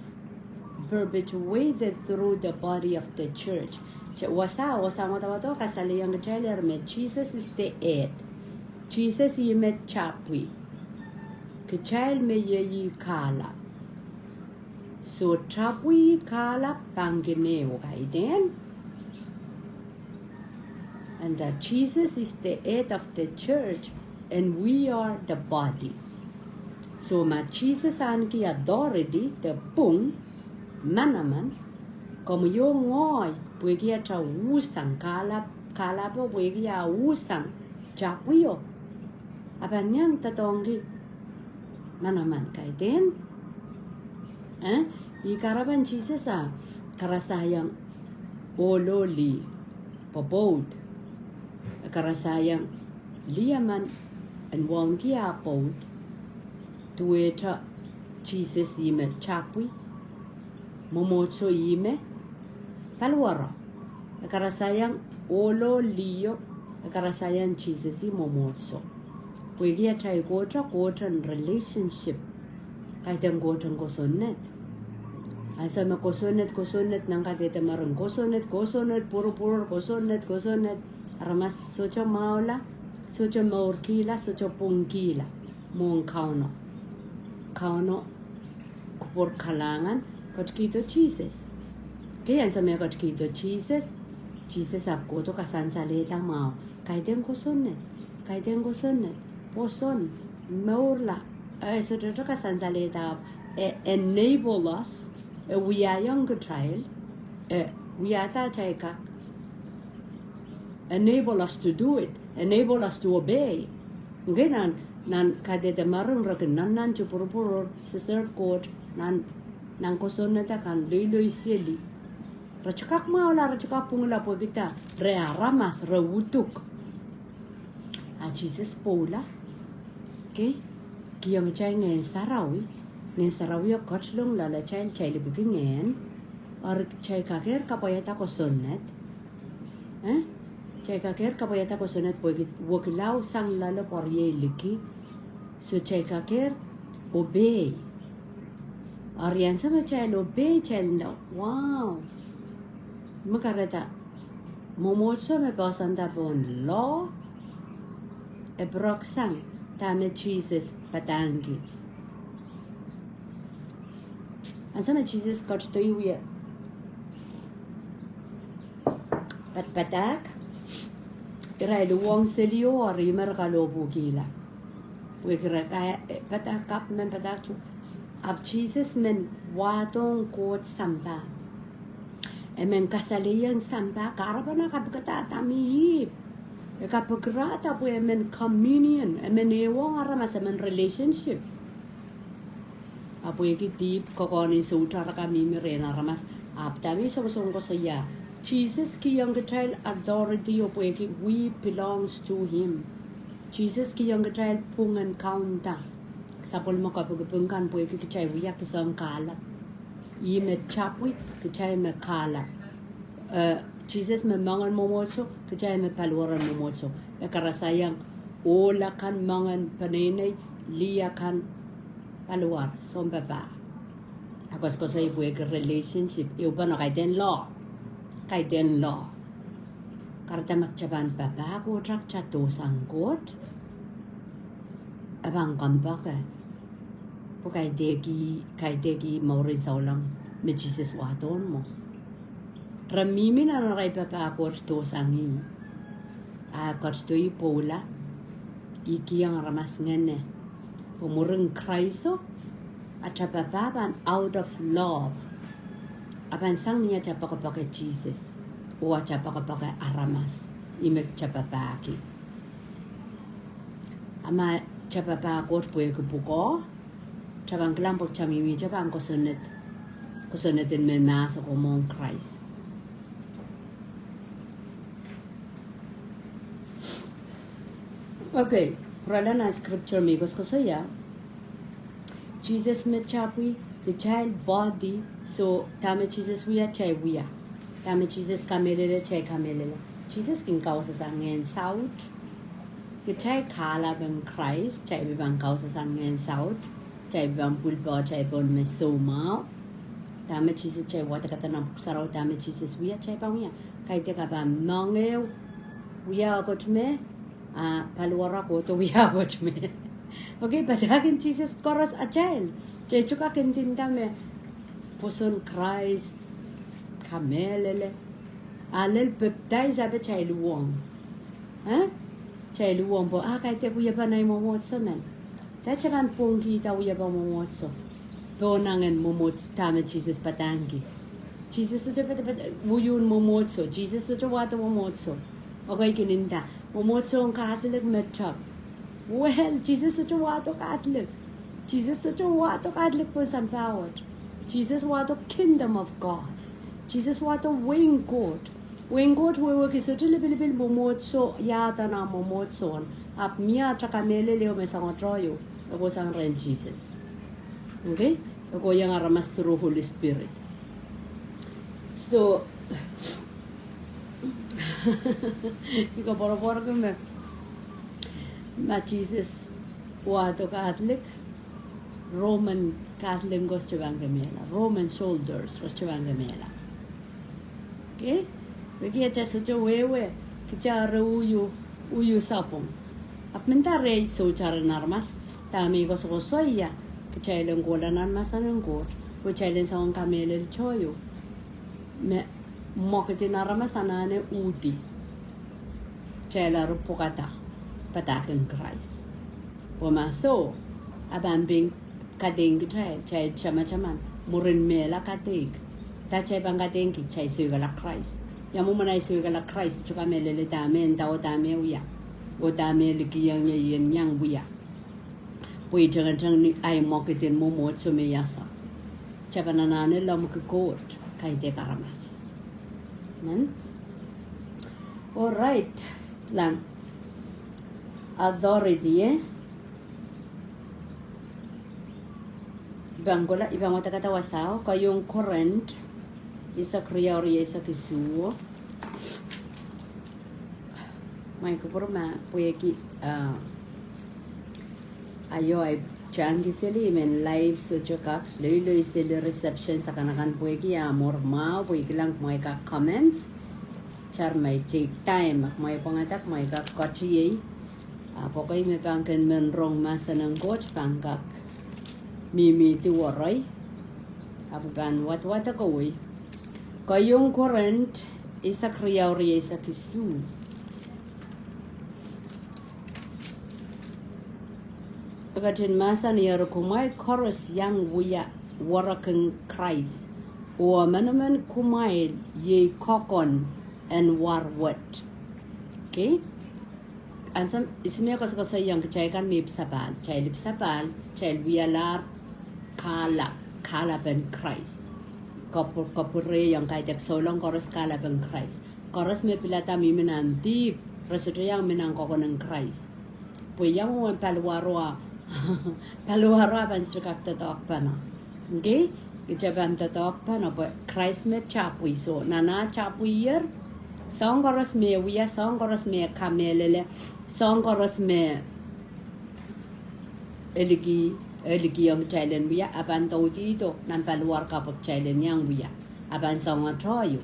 perpetuated through the body of the church. Wasa, wasa wadawad o kasalehiong kitail me Jesus is the head. Sises ih me tapwi. Kitail me iei ih kahlap. So tapwi ih kahlap pahn kin ehu, kaidehn. And that Jesus is the head of the church and we are the body. So ma Sises ahneki authority de pwung, manaman, komwi oh ngehi, pwehki atail usang kahlap, kahlapo pwehki ah usang tapwio, a pahn iang doadoahngki manaman, kaidehn. Eh? Ih kahrepen Sises a karasaiong ohl oh lih, pwopwoud. E karasaiong lih emen en wauneki ah pwoud, duwehte Sises ih me tapwi, mwomwohdiso ih me paliwaro. E karasaiong ohl oh lih o, e karasaiong Sises ih mwomwohdiso. Pwehki atail kohta kohta en relationship, kaidehn kohta en kosonned. Ansou me kosonned, kosonned, nan kadehde marain kosonned, kosonned, pwuropwur, kosonned, kosonned. Aramas sohte mwahula, sohte mourkihla, sohte pwungkihla mwohn Kauno. Kauno kupwur kalahngan ketikihdo Sises. Ke ansou me ketikihdo Sises, Sises ahpw kohdo kasansalehda mwahu. Kaidehn kosonned, kaidehn kosonned, pwoson, mourla, eh, sohte kasansalehda, eh, enable us, eh, wiahiong kitail, eh, wiahda atail kak, enable us to do it, enable us to obey. Okay, nan, nan kadehde marain re kin nannanti pwuropwur, siser Koht, nan, nan kosonned akan loiloi seli. Re sohte kak mwahula, re sohte kak pwungla pwehki dah, re aramas, re uduk. A Sises pwoula, okay, kihong kitail Ngehn Sarawi, Ngehn Sarawi o ketilong loalatail, tail ipwiki ngehn, eri kitail kakehr kapwaiada kosonned, eh? Kitail kakehr kapwaiada kosonned pwehki wekila sang loale pwe riei liki, so kitail kakehr obey. Eri ansou me kitail obey, kitail nda, wow. Me kahrehda, mwomwohdiso me poahsoanda pohn law, e pwurehng sang dahme Sises padahngki. Ansou me Sises ketido wie padpadahk, irail uhwong seli oh eri me re kalohpwukihla. Pwehki re ka, eh, padahk kapw men padahk tu. Ahpw Sises men wahdohng Koht sampah. E men kasalehiong sampah, kahrepen e kapikada dahme ih. E kapikirada pwe e men communion, e men ehuong aramas, e men relationship. Ahpw pwehki dihp kokohn en sohte kak mihmi rehn aramas, ahpw dahme sohsohte koasoia. Sises kihong kitail authority o pwehki we belongs to him. Sises kihong kitail pwungen kaunda. Sapwellime kapikipik kan pwehki kitail wia kisehn kahlap. Ih me tapwi, kitail me kahlap. Eh, Sises me moangen mwomwohdiso, kitail me paliwaren mwomwohdiso. E karasaiong ohl akan moangen peneinei, lih akan paliwar, sounpapah. E koasokoasoi pwehki relationship, ehu pahn kaidehn law. Kaidehn law. Kahrehda ma kitail pahn papah Koht, kitail dohsang Koht, e pahn kompoake. Pwe kaidehk, kaidehk mouren souleng me Sises wahdohng mwo. Re mihmi nan arail papah Koht dohsang ih. A ketido ih pwoula, ih kihong aramas ngehno. Pwe mwurin Krais o, atail papah pahn out of love. A pahn sang ni atail poakepoake Sises, oh atail poakepoake aramas, ih me kitail papahki. A ma kitail papah Koht pwehki pwukoa, kitail pahn kilang pwe kitail mihmihte pahn kosonned, kosonned en me mahs oko mwohn Krais. Okay, pwurala nan scripture me koasokoasoia. Sises me tapwi, kitail body, so dahme Sises wia, kitail wia. Dahme Sises kamehlele, kitail kamehlele. Sises kin kausasang ngehn saut. Kitail kahlapen Krais, kitail pil pahn kausasang ngehn saut. Kitail pil pahn pwilpo, kitail pohn me soumwahu. Dahme Sises, kitail wadek nan Pwuhk Sarawi, dahme Sises wia, kitail pahn wia. Kaidehk a pahn moang ehu, wia Koht me, a paliwar a kohdo wia Koht me. Okay, padahk en Sises koaros atail. Kitail sohte kak ndinda me pwoson Krais, kamehlele. A lel baptize ape kitail uhwong. Eh? Kitail uhwong pwe, a kaidehk wiepen ei mwomwohdiso men. Kitail sohte kak pwungkihda wiepen mwomwohdiso. Pohn angen mwomwohdiso, dahme Sises padahngki. Sises sohte pad, pad, uiun mwomwohdiso. Sises sohte wahdo mwomwohdiso. Okay, kin nda, mwomwohdiso en Catholic me top. Well, Sises sohte wahdo Catholic. Sises sohte wahdo Catholic pohn sampah wet. Sises wahdo Kingdom of God. Sises wahdo wehin Koht. Wehin Koht wehwehki sohte lipilipil mwomwohdiso, ia eden ah mwomwohdiso, ahpw mie atail kamehlele me sangete ieu, e kohsang rehn Sises. Okay? E kohiong aramas through Holy Spirit. So, I koapworopworki me, ma Sises wahdo Catholic, Roman Catholic ko sohte pahn kemehla, Roman soldiers ko sohte pahn kemehla. Okay? Pwehki atail sohte wehwe, kitail eri uyu, uyu sapwung. Ahpw mendahte rehi sohte eri aramas, dahme I koasokoasoia, kitail en kohla nan mahsen en Koht, pwe kitail en soangen kamehlele tohto. Me mwekid en aramas anahne uhdi. Kitail eri pwukada padahk en Krais. Pwe ma soh, a pahn pein kadeik kitail, kitail tamataman, mwurin mehla kadeik. Dah kitail pahn kadeik, kitail soikala Krais. Ia mwomwen ahi soikala Krais, sohte kamehlele dahme ndahte dahme wia. Oh dahme likiong ie ien iang wia. Pwe I tengeteng ni ahi mwekid en mwomwohdiso me I asa. Kitail pahn anahne lemmwiki Koht, kaidehk aramas. Amen. All right. Lang. Authority, eh? I pahn kohla, I pahn wadek dah wasao, keieun Korint, eisek riau, riau eisek isuh. Mwahi kupwur ma pwehki, ah, aio ahi tangki seli, I men live sohte kak, loiloi seli reception sakanakan pwehki a mour mwahu, pwehki lang mwahi kak comments, tar mwahi take time, mwahi pwangada, mwahi kak kotiei, ah, pwehki me pahn kin men rong mahsen en Koht, pahn kak mihmihdi werei, ahpw pahn wadwadek kawei. Keieun Korint, eisek riau, riau eisek isuh. E ketin mahsanih, eri kumwail koaros iang wia werek en Krais, oh emenemen kumwail iei koakon en war wet. Okay? Ansou me I koasokoasoiong kitail kan me ipwisapahl, kitail ipwisapahl, kitail wialahr kahlap, kahlap en Krais. Kapw-, kapwurehiong kaidehk souleng koaros kahlap en Krais. Koaros me pilada mihmi nan dihp, re sohte iang mi nan koakon en Krais. Pwe ia mwomwen paliwaro, paliwaro pahn sohte kak doadoahkpene. Okay? Kitail pahn doadoahkpene pwe Krais me tapwi. So, nan ah tapwier, soahng koaros me wia, soahng koaros me kamehlele, soahng koaros me e liki, e likiong kitail en wia, a pahn doudihdo nan paliwar kapw kitail en iang wia. A pahn soangen tohto.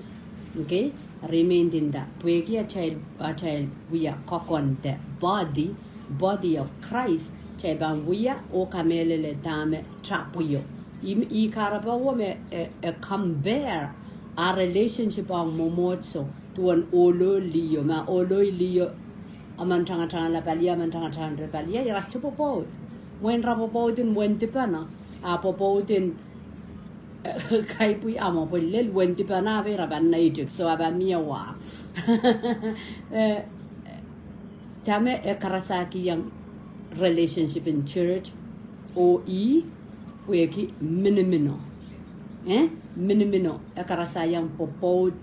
Okay? Remain in that. Pwehki atail, atail wia koakon de body, body of Christ, kitail pahn wia oh kamehlele dahme tapwio. I, I kahrepe wia me, e, e compare our relationship ong mwomwohdiso duwen ohloi liho, ma ohloi liho, emen tangatangala pali, emen tangatangala pali, ira sohte pwopwoud. Mwein ra pwopwoud en wendipene, a pwopwoud en, eh, kaipwi, a mwo pwe lel wendipene, a pwe ira pahn neitik, so a pahn mie wa. Eh, dahme e karasakihong relationship in church, oh ih, pwehki minimino. Eh? Minimino, e karasaiong pwopwoud,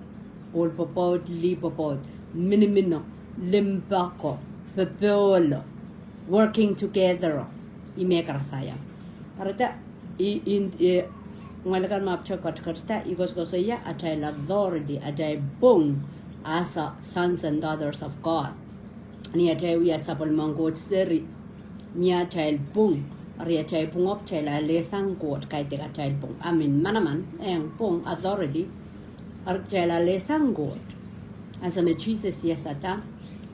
ohl pwopwoud, lih pwopwoud. Minimino, limpoako, popohlo, working together. Ih me e karasaiong. Kahrehda, I, I, I, ngalek kan me pahn ketiket da, I koasokoasoia atail authority, atail pwung, as a sons and daughters of God. Ni atail wia sapwellimen Koht seri, mie atail pwung, eri atail pwung, atail alehsang Koht, kaidehk atail pwung. I mean, manaman, ong pwung, authority, eri atail alehsang Koht. Ansou me Sises iasada,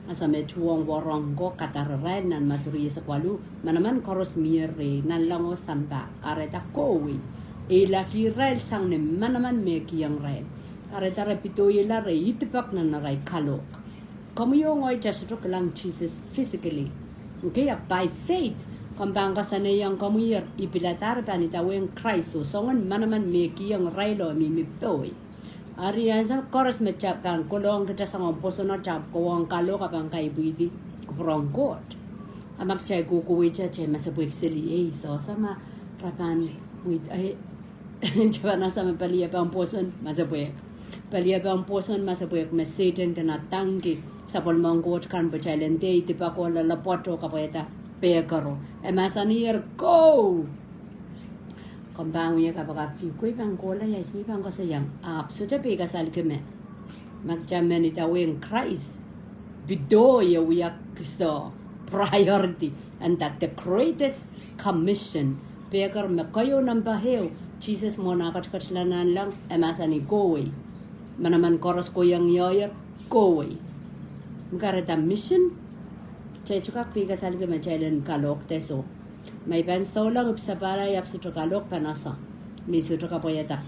ansou me tuhwong wahnpoaron ko kadararail nan Madiu rieisek waluh, manaman koaros mie reh, nanleng oh sampah, kahrehda kohwei. E ilakih irail sang ni manaman me e kihong irail. Kahrehda re pedoiala, re idipek nan arail kalohk. Komwi oh ngehi, kitail sohte kilang Sises physically. Okay, ahpw by faith, komw pahn koasoanehdi komwi, I piladahr pahn idawehn Krais oh soangen manaman me e kihong irail oh mihmi pohi. Eri ansou koaros me kitail pahn kohlohng kitail soangen pwoson, kitail kohwong kalohk, a pahn kaipwidi kupwuren Koht. A ma kitail kohkohwei, kitail masepwehk seli, ei, sohte ma ra pahn wid, ei, Japan asa me pali e pahn pwoson masepwehk. Pali e pahn pwoson masepwehk me Sehdan kin adaneki sapwellimen Koht kan pwe kitail en dehr idipek oh loalopwoat oh kapwaiada pehkero. E mahsaniher, go! Komw pahn wia kapakapki, kwe pahn kohla, ia ihs me I pahn koasoiong? Ahpw sohte pei kasalki me ma kitail men idawehn Krais, pedoie wia kiso priority, and that the greatest commission Pehker me keieu, nempe ehu, Sises mwohn ah ketiketla nanleng, e mahsanih kohwei. Manaman koaros kohieng ioir, kohwei. Me kahrehda mission, kitail sohte kak pil kasalehki me kitail en kalohk de soh. Ma I pahn souleng, I pil sapahl, I ahpw sohte kalohk, pahn ese. Me I sohte kapwaiada.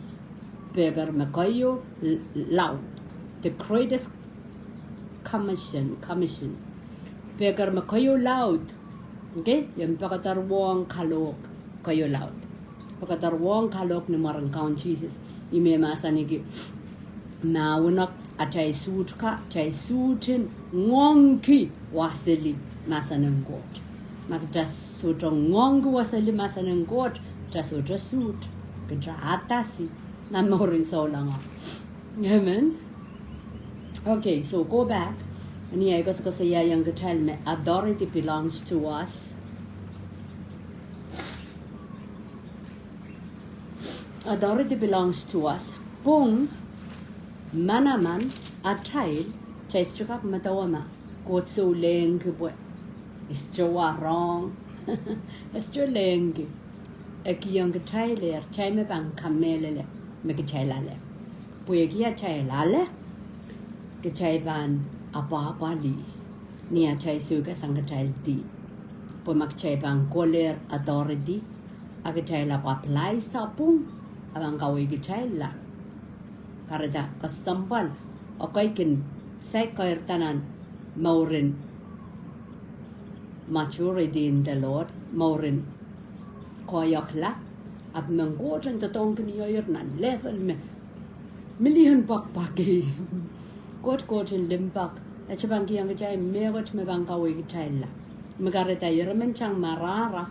Pehker me keieu, l-, laud. The greatest commission, commission. Pehker me keieu laud. Okay? Ien pekederwohng kalohk keieu laud. Pekederwohng kalohk ni mwaren Kaun Sises. Ih me mahsanihki, ma unok atail suht ka, kitail suhtin ngoangki waseli mahsen en Koht. Ma kitail sohte ngoangki waseli mahsen en Koht, kitail sohte suht, kitail adasi nan mourin souleng. Amen. Okay, so go back. Ni ahi koasokoasoiaiong kitail me authority belongs to us. Authority belongs to us. Pwung manaman atail, kitail sohte kak medewe ma Koht soulengki pwe e sohte warohng. E sohte lengki. E kihong kitailehr, kitail me pahn kamehlele me kitail ale. Pwehki atail ale, kitail pahn apwahpwalih ni atail soikasang kitail dihp. Pwe ma kitail pahn kohlehr authority, a kitail ahpw apply sapwung, a pahn kaweikitailla. Kahrehda kesempwal, okay, kin saik keirda nan mourin maturity in the Lord, mourin koahiekla, ahpw men Koht en doadoahngkin ioir nan level me million pwakpwaki. Koht, Koht en limpoak, e sohte pahn kihong kitail mehkot me pahn kaweikitailla. Me kahrehda ire men tang marahra,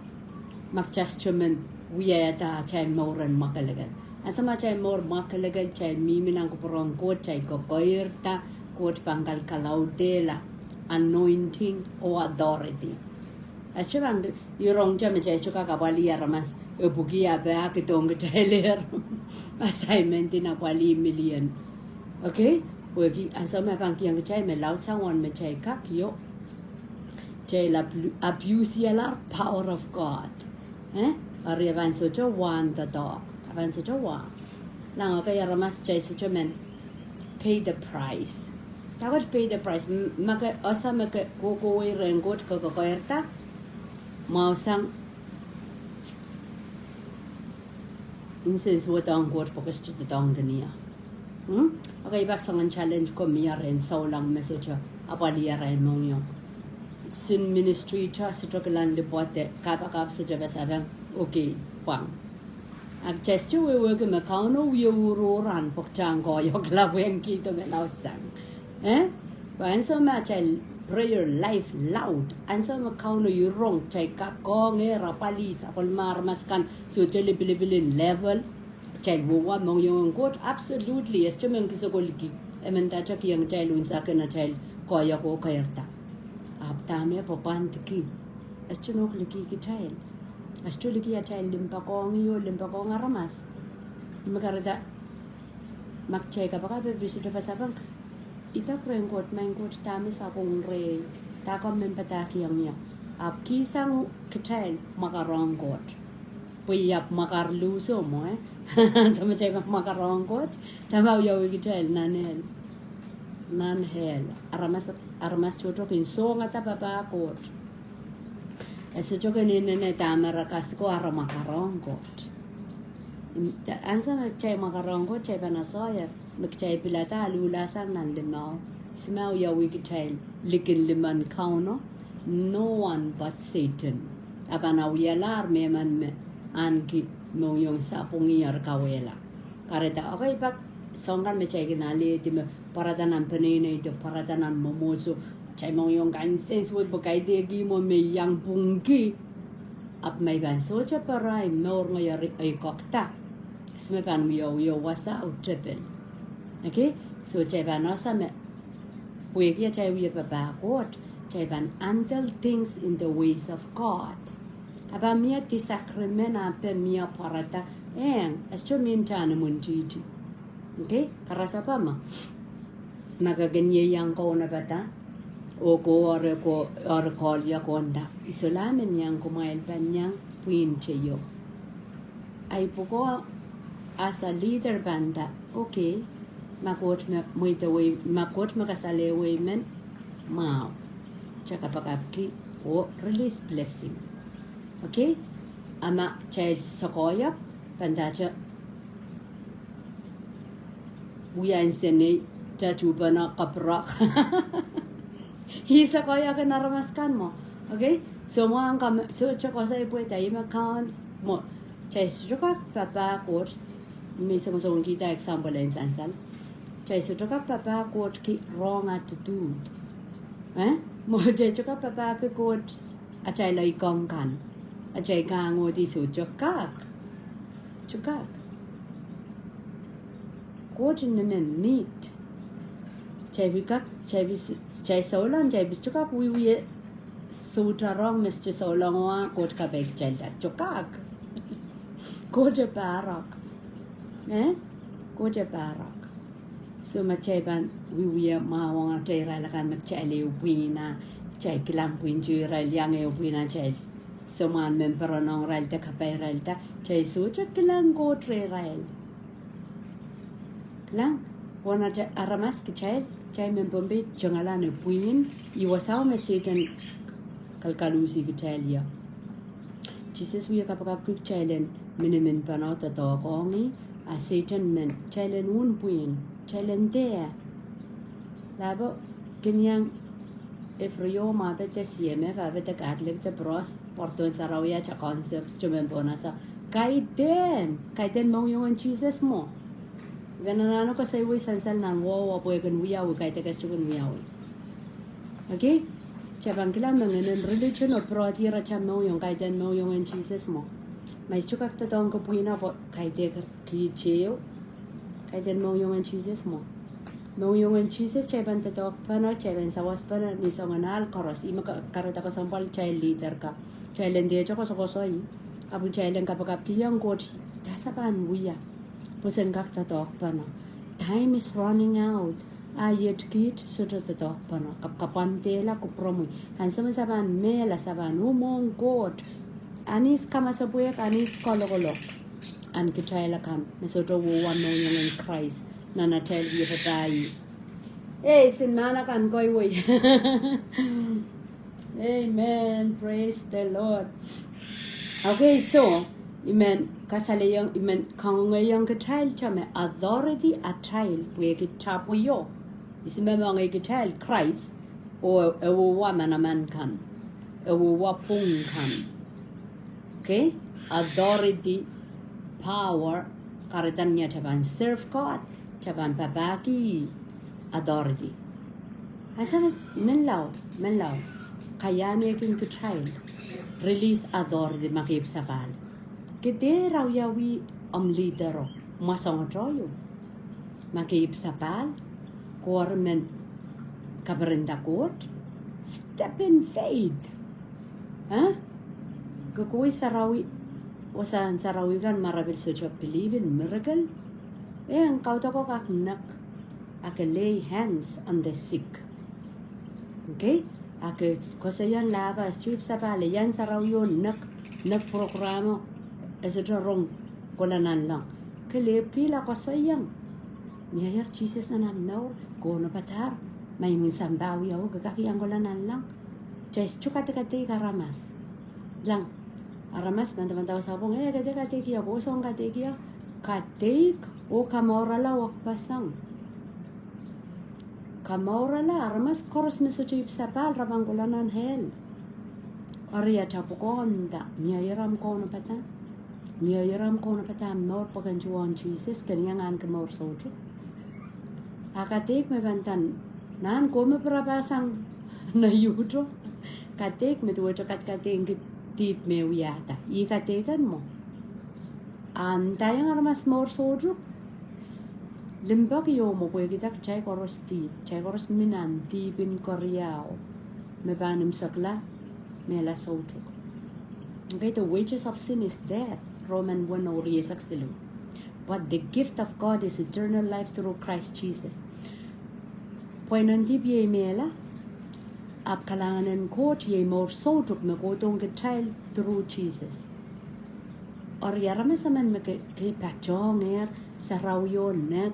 ma kitail sohte men wiahda atail mour en mwakelekel. Ansou me atail mour mwakelekel, kitail mihmi nan kupwuren Koht, kitail kekeirda, Koht pahn kalkalaudehla anointing oh authority. E sohte pahn, I rong kitail me kitail sohte kak apwalih aramas, e pwuki ape a kidohng kitailehr assignment en apwalih million. Okay? Pwehki ansou me pahn kihong kitail me laudsang won me kitail kak io, kitail ablu-, abuse-ialahr power of God. Eh? Eri e pahn sohte wahn doadoahk. E pahn sohte wahn. Nan ekei aramas kitail sohte men pay the price. Dahkot pay the price. M-, ma ke ese me ke kohkohwei rehn Koht, ke kekeirda, mwahusang nsensuwed ong Koht pwe ke sohte doadoahngkin ie. Hmm? Okay, I pak soangen challenge ko mie rehn souleng me sohte apwalih arail mohngiong. Sin ministry te sohte kilang lipwoat de kapakap, sohte pasapeng, okay, pwang. Ahpw kitail sohte wehwehki me Kauno wie uruhr en pwuktahn koahiekla pwehn kihdo me laudsang. Eh? Pwe ansou me atail prayer life laud, ansou me Kauno irong kitail kak kohngehr apwalih sapwellime aramas kan sohte lipilipil en level, kitail wehwe mohngiong en Koht, absolutely, e sohte men kisokoliki, e men dahte kihong kitail unsek en atail koahiek oh keirda. Ahpw dahme pwapwandiki? E sohte nohk liki kitail. E sohte liki atail limpoakohng ih oh limpoakohng aramas. Me kahrehda ma kitail kapakap, e pil sohte pasapeng, idek rehn Koht, Maing Koht, dahme sapwung rehi, dahkot me I padahkihong ie? Ahpw kihsang kitail mwakarohng Koht. Pwe I ahpw mwakar luhso mwo, eh? Ansou me kitail pahn mwakarohng Koht, dahme wiawi kitail? Nan hell. Nan hell. Aramas, aramas tohto kin songada papah Koht. E sohte kin inenen dahme re kasiko, a re mwakarohng Koht. Ansou me kitail mwakarohng Koht, kitail pahn asoia me kitail pilada aluhlasang nan limau. Ihs me wiawi kitail likin limen Kauno? No one but Satan. A pahn awialahr mehmen me ahneki mohngiong sapwung ih, eri kawehla. Kahrehda, okay, pak soahng kan me kitail kin alehdi me pwarada nan peneinei de pwarada nan mwomwohdiso, kitail mohngiong kansensuwed pwe kaidehk ih mwo me iang pwungki. Ahpw ma I pahn sohte pere ahi mour ngehi eri ei kokda, ihs me pahn wiewia wasa oh tepel? Okay? So kitail pahn ese me pwehki atail wie papah Koht, kitail pahn handle things in the ways of God. A pahn mie disagreement, a pahn mie pwarada, ehng, e sohte mihmi nan imwintihti. Okay? Karasepe ma, ma ke kin ieiang kaunopada, oh ko eri ko, eri koalia ko nda, I solahr men iang kumwail pahn iang pwihn teio. Ahi pwukoa as a leader pahn nda, okay, ma Koht me mweidehwei, ma Koht me kasalehiwei men, mwahu. Kitail kapakapki oh release blessing. Okay? A ma kitail sokoahiek, pahn nda kitail wia insenei, kitail tuhpene kapwurek. Ih sokoahiek en aramas kan mwo. Okay? So mwo ahn ka me, so kitail koasoi pwe kitail me kan mwo. Kitail sohte kak papah Koht, me songosong kihda example en sansal. Kitail sohte kak papah Koht ki wrong attitude. Eh? Mwo kitail sohte kak papahki Koht atail lokaia kan, atail kahngohdi, sohte kak. Sohte kak. Koht inenen need. Kitail pil kak, kitail pil, kitail souleng, kitail pil sohte kak wiewia sohte rong me sohte souleng oh Koht kapai kitailda. Sohte kak. Koht e pahrek. Eh? Koht e pahrek. So ma kitail pahn wiewia mwahu ong atail irail akan me kitail ehu pwihn, a kitail kilang pwihn, kitail irail iang ehu pwihn, a kitail soumwahu men peren ong irail de kapai irail de, kitail sohte kilang Koht rehrail. Kilang, wen atail aramas kitail, kitail mehn Pohnpei tengala ni pwihn, ih wasao me Sehdan kalkaluhsih kitail ie. Sises wie kapakapki kitail en miniminpene doadoahk ong ih, a Sehdan men, kitail en un pwihn, kitail en dehr. Lahpo, kin iang Ipru, mwahu pwe de C M F, mwahu pwe de Catholic de Pros, pwardohn sarawi atail concept, tumen pwonasa. Kaidehn, kaidehn mohngiong en Sises mwo. Wen anahne koasoiwei sansal nan wehwe pwe kin wiawi, kaidehn kitail sohte kin wiawi. Okay? Kitail pahn kilang me ngehnen religion oh pwurehng atail mohngiong, kaidehn mohngiong en Sises mwo. Ma I sohte kak doadoahngki pwihno pwe kaidehn kitail ehu. Kaidehn mohngiong en Sises mwo. Mohngiong en Sises kitail pahn doadoahkpene, kitail pahn sawaspene ni soangen ahl koaros. Ih me ka-, kahrehda kesempwal kitail leader ka. Kitail en dehte koasokoasoi. Ahpw kitail en kapakapkihong Koht, dahse pahn wia. Pwe sen kak doadoahkpene. Time is running out. A iet kiht sohte doadoahkpene. Kap-, kapwandehla kupwuromwi. Ansou me se pahn mehla, se pahn uh mwohn Koht. Anahne kamasepwehk, anahne kalokolok. Ahn kitail akan me sohte wia mohngiong en Krais nan atail wie papah. Ei, sin mahn akan koahiek. Amen. Praise the Lord. Okay, so, I men kasalehiong, I men kangoangehiong kitail me authority atail pwehki tapwio. Ihs me mohngiong kitail? Krais. Oh, ehuehu manaman kan. Ehuehu pwung kan. Okay? Authority, power, kahrehda ni atail pahn serve God, atail pahn papahki authority. Ahnsou me, menlau, menlau. Kaiahn kin kitail release authority ma ke ipwsapahl. Ke dehr awiawih omw leader o, mwasongoto ieu. Ma ke ipwsapahl, ke men kaperinda Koht, step in faith. Eh? Ke kohwei sarawi, wasahn sarawi kan ma re pil sohte believe in miracle. Eh, en kaudoko kak nek, a ke lay hands on the sick. Okay? A ke koasoiong lahpo, ipwsapahl, iahn sarawi o nek, nek program o, e sohte rong kohla nanleng. Ke lehpwkihla koasoiong. Mie ier Sises nan omw mour, ke onopadahr, ma imwin sampah wiawi ke kak iang kohla nanleng. Kitail sohte kadekadeik aramas. Lang, aramas manda manda wasapwong, eh, kadekadeik ia, kosong kadeik ia, kadeik oh kamourala wekpeseng. Kamourala, aramas koaros me sohte ipwsapahl re pahn kohla nan hell. Eri atail pwukoa nda, mie ier omw kaunopada. Mie ier omw kaunopada omw mour pwehki tuhwong Sises, ken iang ahneki mour soutuk. A kadeik me pahn nda, nan komw pirapasang nan uhdo. Kadeik me duwehte kadkadeik ki dihp me wiahda. Ih kadeik kan mwo. A ndaiong aramas mour soutuk, limpoak ieu mwo pwehki kitail koaros dihp, kitail koaros mi nan dihpin keriau, me pahn imwisekla mehla soutuk. Okay, the wages of sin is death, Roman weno rieisek siluh. But the gift of God is eternal life through Christ Jesus. Pweinen dihp iei mehla, ahpw kalahngan en Koht iei mour soutuk me kohdohng kitail through Jesus. Eri aramas emen me ke, ke patohwangehr sarawio nek,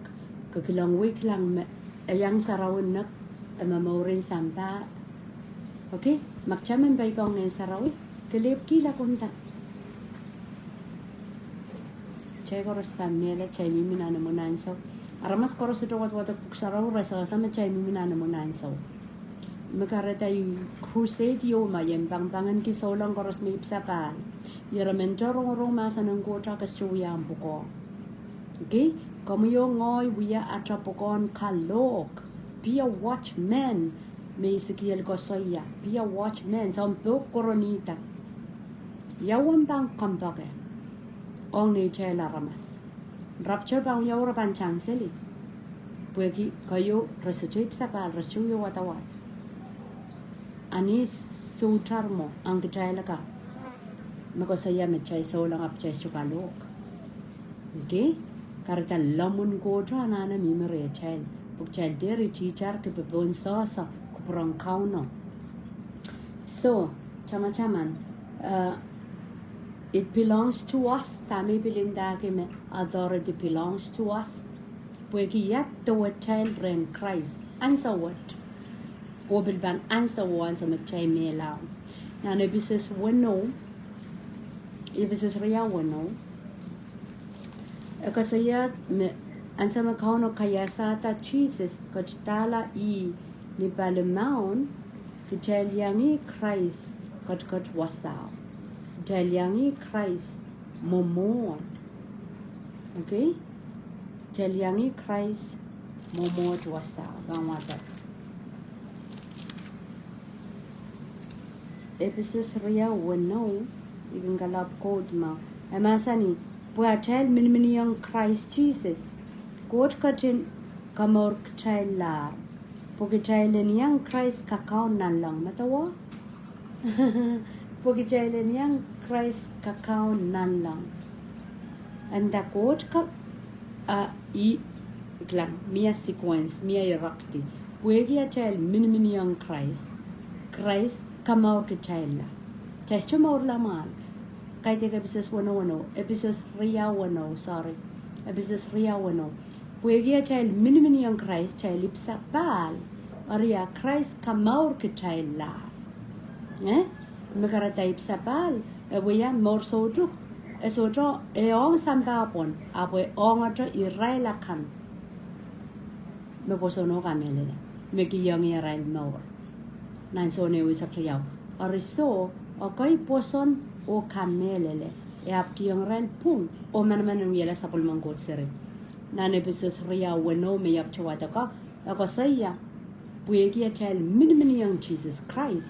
ke kilang wei kilang me, e iang sarawi nek, e me mouren sampah. Okay, ma kitail men peikiong Ngehn Sarawi, ke lepe kihla komwi da. Kitail koaros pahn mehla, kitail mihmi nan imwin ansou. Aramas koaros sohte wadwadek pwuhk sarawi, re sehse me kitail mihmi nan imwin ansou. Me kahrehda ih crusade ieu me I en pangpangki souleng koaros me ipwsapahl. Ire men te rongorong mahsen en Koht a ke sohte wia omw pwukoa. Okay? Komwi oh ngehi wia atail pwukoahn kalohk. Be a watchman, me Esekiel koasoia. Be a watchman, soangen pwuhk koaros ni da. Ia omw pahn kompoake ong neitail aramas? Rapture pahn wiawi, re pahn tangseli. Pwehki keieu re sohte ipwsapahl, re sohte wia wadawad. A ni sohte mwo ong kitail ka me koasoia me kitail souleng ahpw kitail sohte kalohk. Okay? Kahrehda lemmwin Koht anahne mihmi rehtail. Pwe kitail dehr ititar, kitail pohn sehse kupwur en Kauno. So, tamataman, uh, it belongs to us, dahme I pil ndahki me authority belongs to us. Pwehki ia duwehtail rehn Krais, ansou wet. Oh pil pahn ansou oh ansou me kitail mehla. Nan Episos weneu, Episos riau weneu, e koasoia me ansou me Kauno kaiasada Sises, ketidahla ih ni palimaun, kitail iang ih Krais ketiket wasao. Kitail iang ih Krais mwomwohd. Okay? Kitail iang ih Krais mwomwohd wasao. Pahn wadek. Episos riau weneu, I kin kalap quote mwo. E mahsanih, pwe atail miniminiong Krais Sises, Koht ketin komourkitailla. Pwe kitail en iang Krais kakaun nanleng. Medewe? Pwe kitail en iang Krais kakaun nanleng. Nda Koht ka, a, ih, kilang, mie sequence, mie hierarchy. Pwehki atail miniminiong Krais, Krais komourkitailla. Kitail sohte mourla mwahl. Kaidehk Episos weneu weneu, Episos riau weneu, sorry. Episos riau weneu. Pwehki atail miniminiong Krais, kitail ipwsapahl, eri a Krais komourkitailla. Eh? Me kahrehda ipwsapahl, e wia mour soutuk, e sohte, e ong sampah pwon, ahpw e ongete irail akan me pwoson oh kamehlele, me kihong irail mour. Nan Sohn ehu eisek riau. Eri soh, ekei pwoson oh kamehlele, e ahpw kihong irail pwung oh manaman en wiahla sapwellimen Koht seri. Nan Episos riau weneu me I ahpw towehda ko, e koasoia, pwehki atail miniminiong Sises Krais,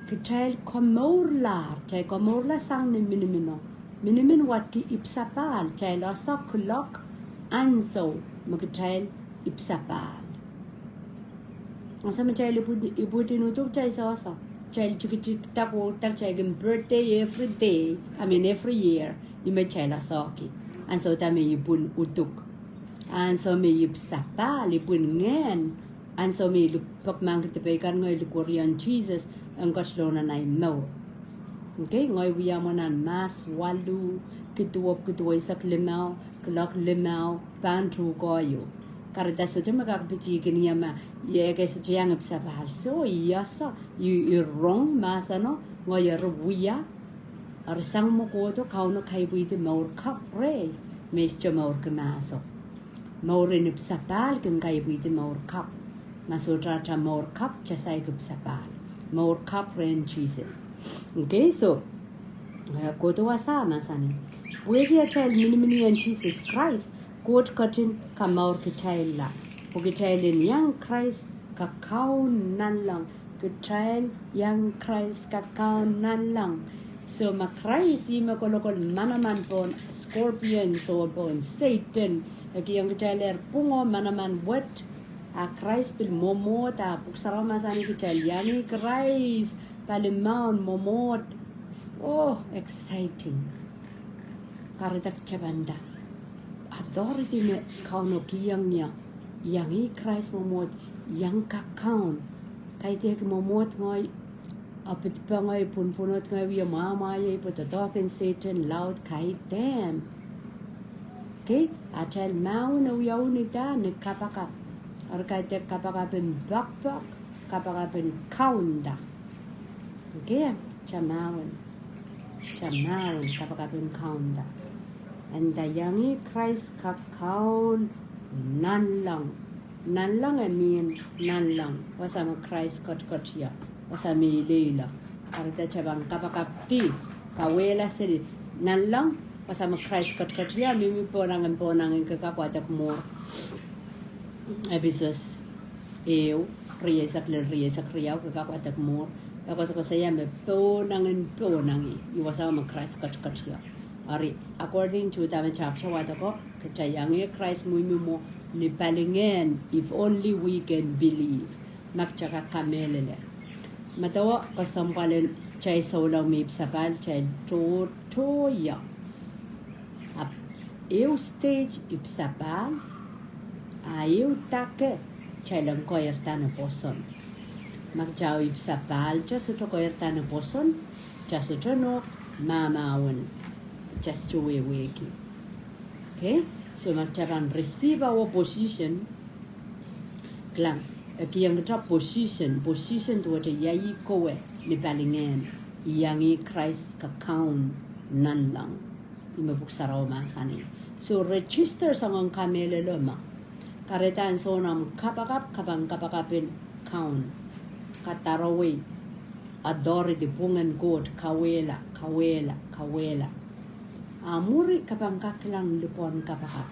kitail komourlahr, kitail komourla sang ni minimino. Minimin wadki ipwsapahl, kitail ese kuloak, ansou me kitail ipwsapahl. Ansou me kitail ipwidi, ipwidi uduk kitail sehse. Kitail tikitik dak oh dak, kitail kin birthday every day, I mean every year. Ih me kitail esehki. Ansou da me ipwin uduk. Ansou me ipwsapahl, ipwin ngehn. Ansou me I luk pekimahkki dipei kan ngehi lukeriong Sises en ketilong nan ei mour. Okay, ngehi wia mwo nan mahs waluh, kiduwop, kiduweisek limau, kuloak limau, pahn tuhke ieu. Kahrehda sohte me kak pitihkin ie ma, ie ke sohte iang ipwsapahl. Soh, I ese, I, I rong mahseno, ngehi eri wia, eri sang mwo kohdo Kauno kaipwidi mour kapw reh, me I sohte mourki mahso. Mour en ipwsapahl kin kaipwidi mour kapw. Ma sohte atail mour kapw, kitail saik ipwsapahl. Mour kapw rehn Sises. Okay, so, eh, kohdo wasa mahsanih, pwehki atail miniminiong Sises Krais, Koht ketin komourkitailla. Pwe kitail en iang Krais kakaun nanleng. Kitail iang Krais kakaun nanleng. So ma Krais ih me kolokol manaman pohn scorpion, oh pohn Satan, e kihong kitailehr pwung oh manaman wet, a Krais pil mwomwohd, a Pwuhk Sarawi mahsanih kitail iang ih Krais palimaun mwomwohd. Oh, exciting. Kahrehda kitail pahn nda authority me Kauno kihong ie, iang ih Krais mwomwohd, iang kakaun. Kaidehk mwomwohd ngehi, Ahpw pil pwunpwunod ngehi wie mwamwaiei pwe doadoahk en Sehdan laud kaidehn. Okay, atail mahwen e wiawi ni dah? Ni kapakap. Eri kaidehk kapakap en poakpoak, kapakap en kaunda. Okay, atail mahwen, atail mahwen kapakap en kaunda. Eri iang ih Krais kakaun nanleng. Nanleng e mihmi nanleng, wasa me Krais ketiket ie, wasa me ileile. Eri atail pahn kapakapdi, kawehla seli nanleng, wasa me Krais ketiket ie, mihmi pohnangin, pohnangin ke kak wadek mwuhr. Episos ehu, rieisek lel rieisek riau, ke kak wadek mwuhr. E koasokoasoia me pohnangin, pohnangin, ih wasa me Krais ketiket ie. Eri, according to dahme chapter wadek ko, kitail iang ih Krais mihmi mwo ni palingehn, if only we can believe. Ma kitail kak kamehlele. Medewe kesempwal en atail souleng me ipwsapahl, atail tohto ie. Ahpw ehu stage ipwsapahl, a ehu dake kitail en keirda ni pwoson. Ma kitail ipwsapahl, kitail sohte keirda ni pwoson, kitail sohte nohk mahmahwen, kitail sohte wehwehki. Okay? So ma kitail pahn receive our position, kilang, e kihong kitail position, position duwehte ia ih kowe ni palingehn, iang ih Krais kakaun nanleng. Ih me Pwuhk Sarawi mahsanih. So register soangen kamehlele ma. Kahrehda ansou me omw kapakap, ke pahn kapakap en kaun. Kadarowe authority, pwungen Koht, kawehla, kawehla, kawehla. A mwuri ke pahn kak kilang lipwen kapakap.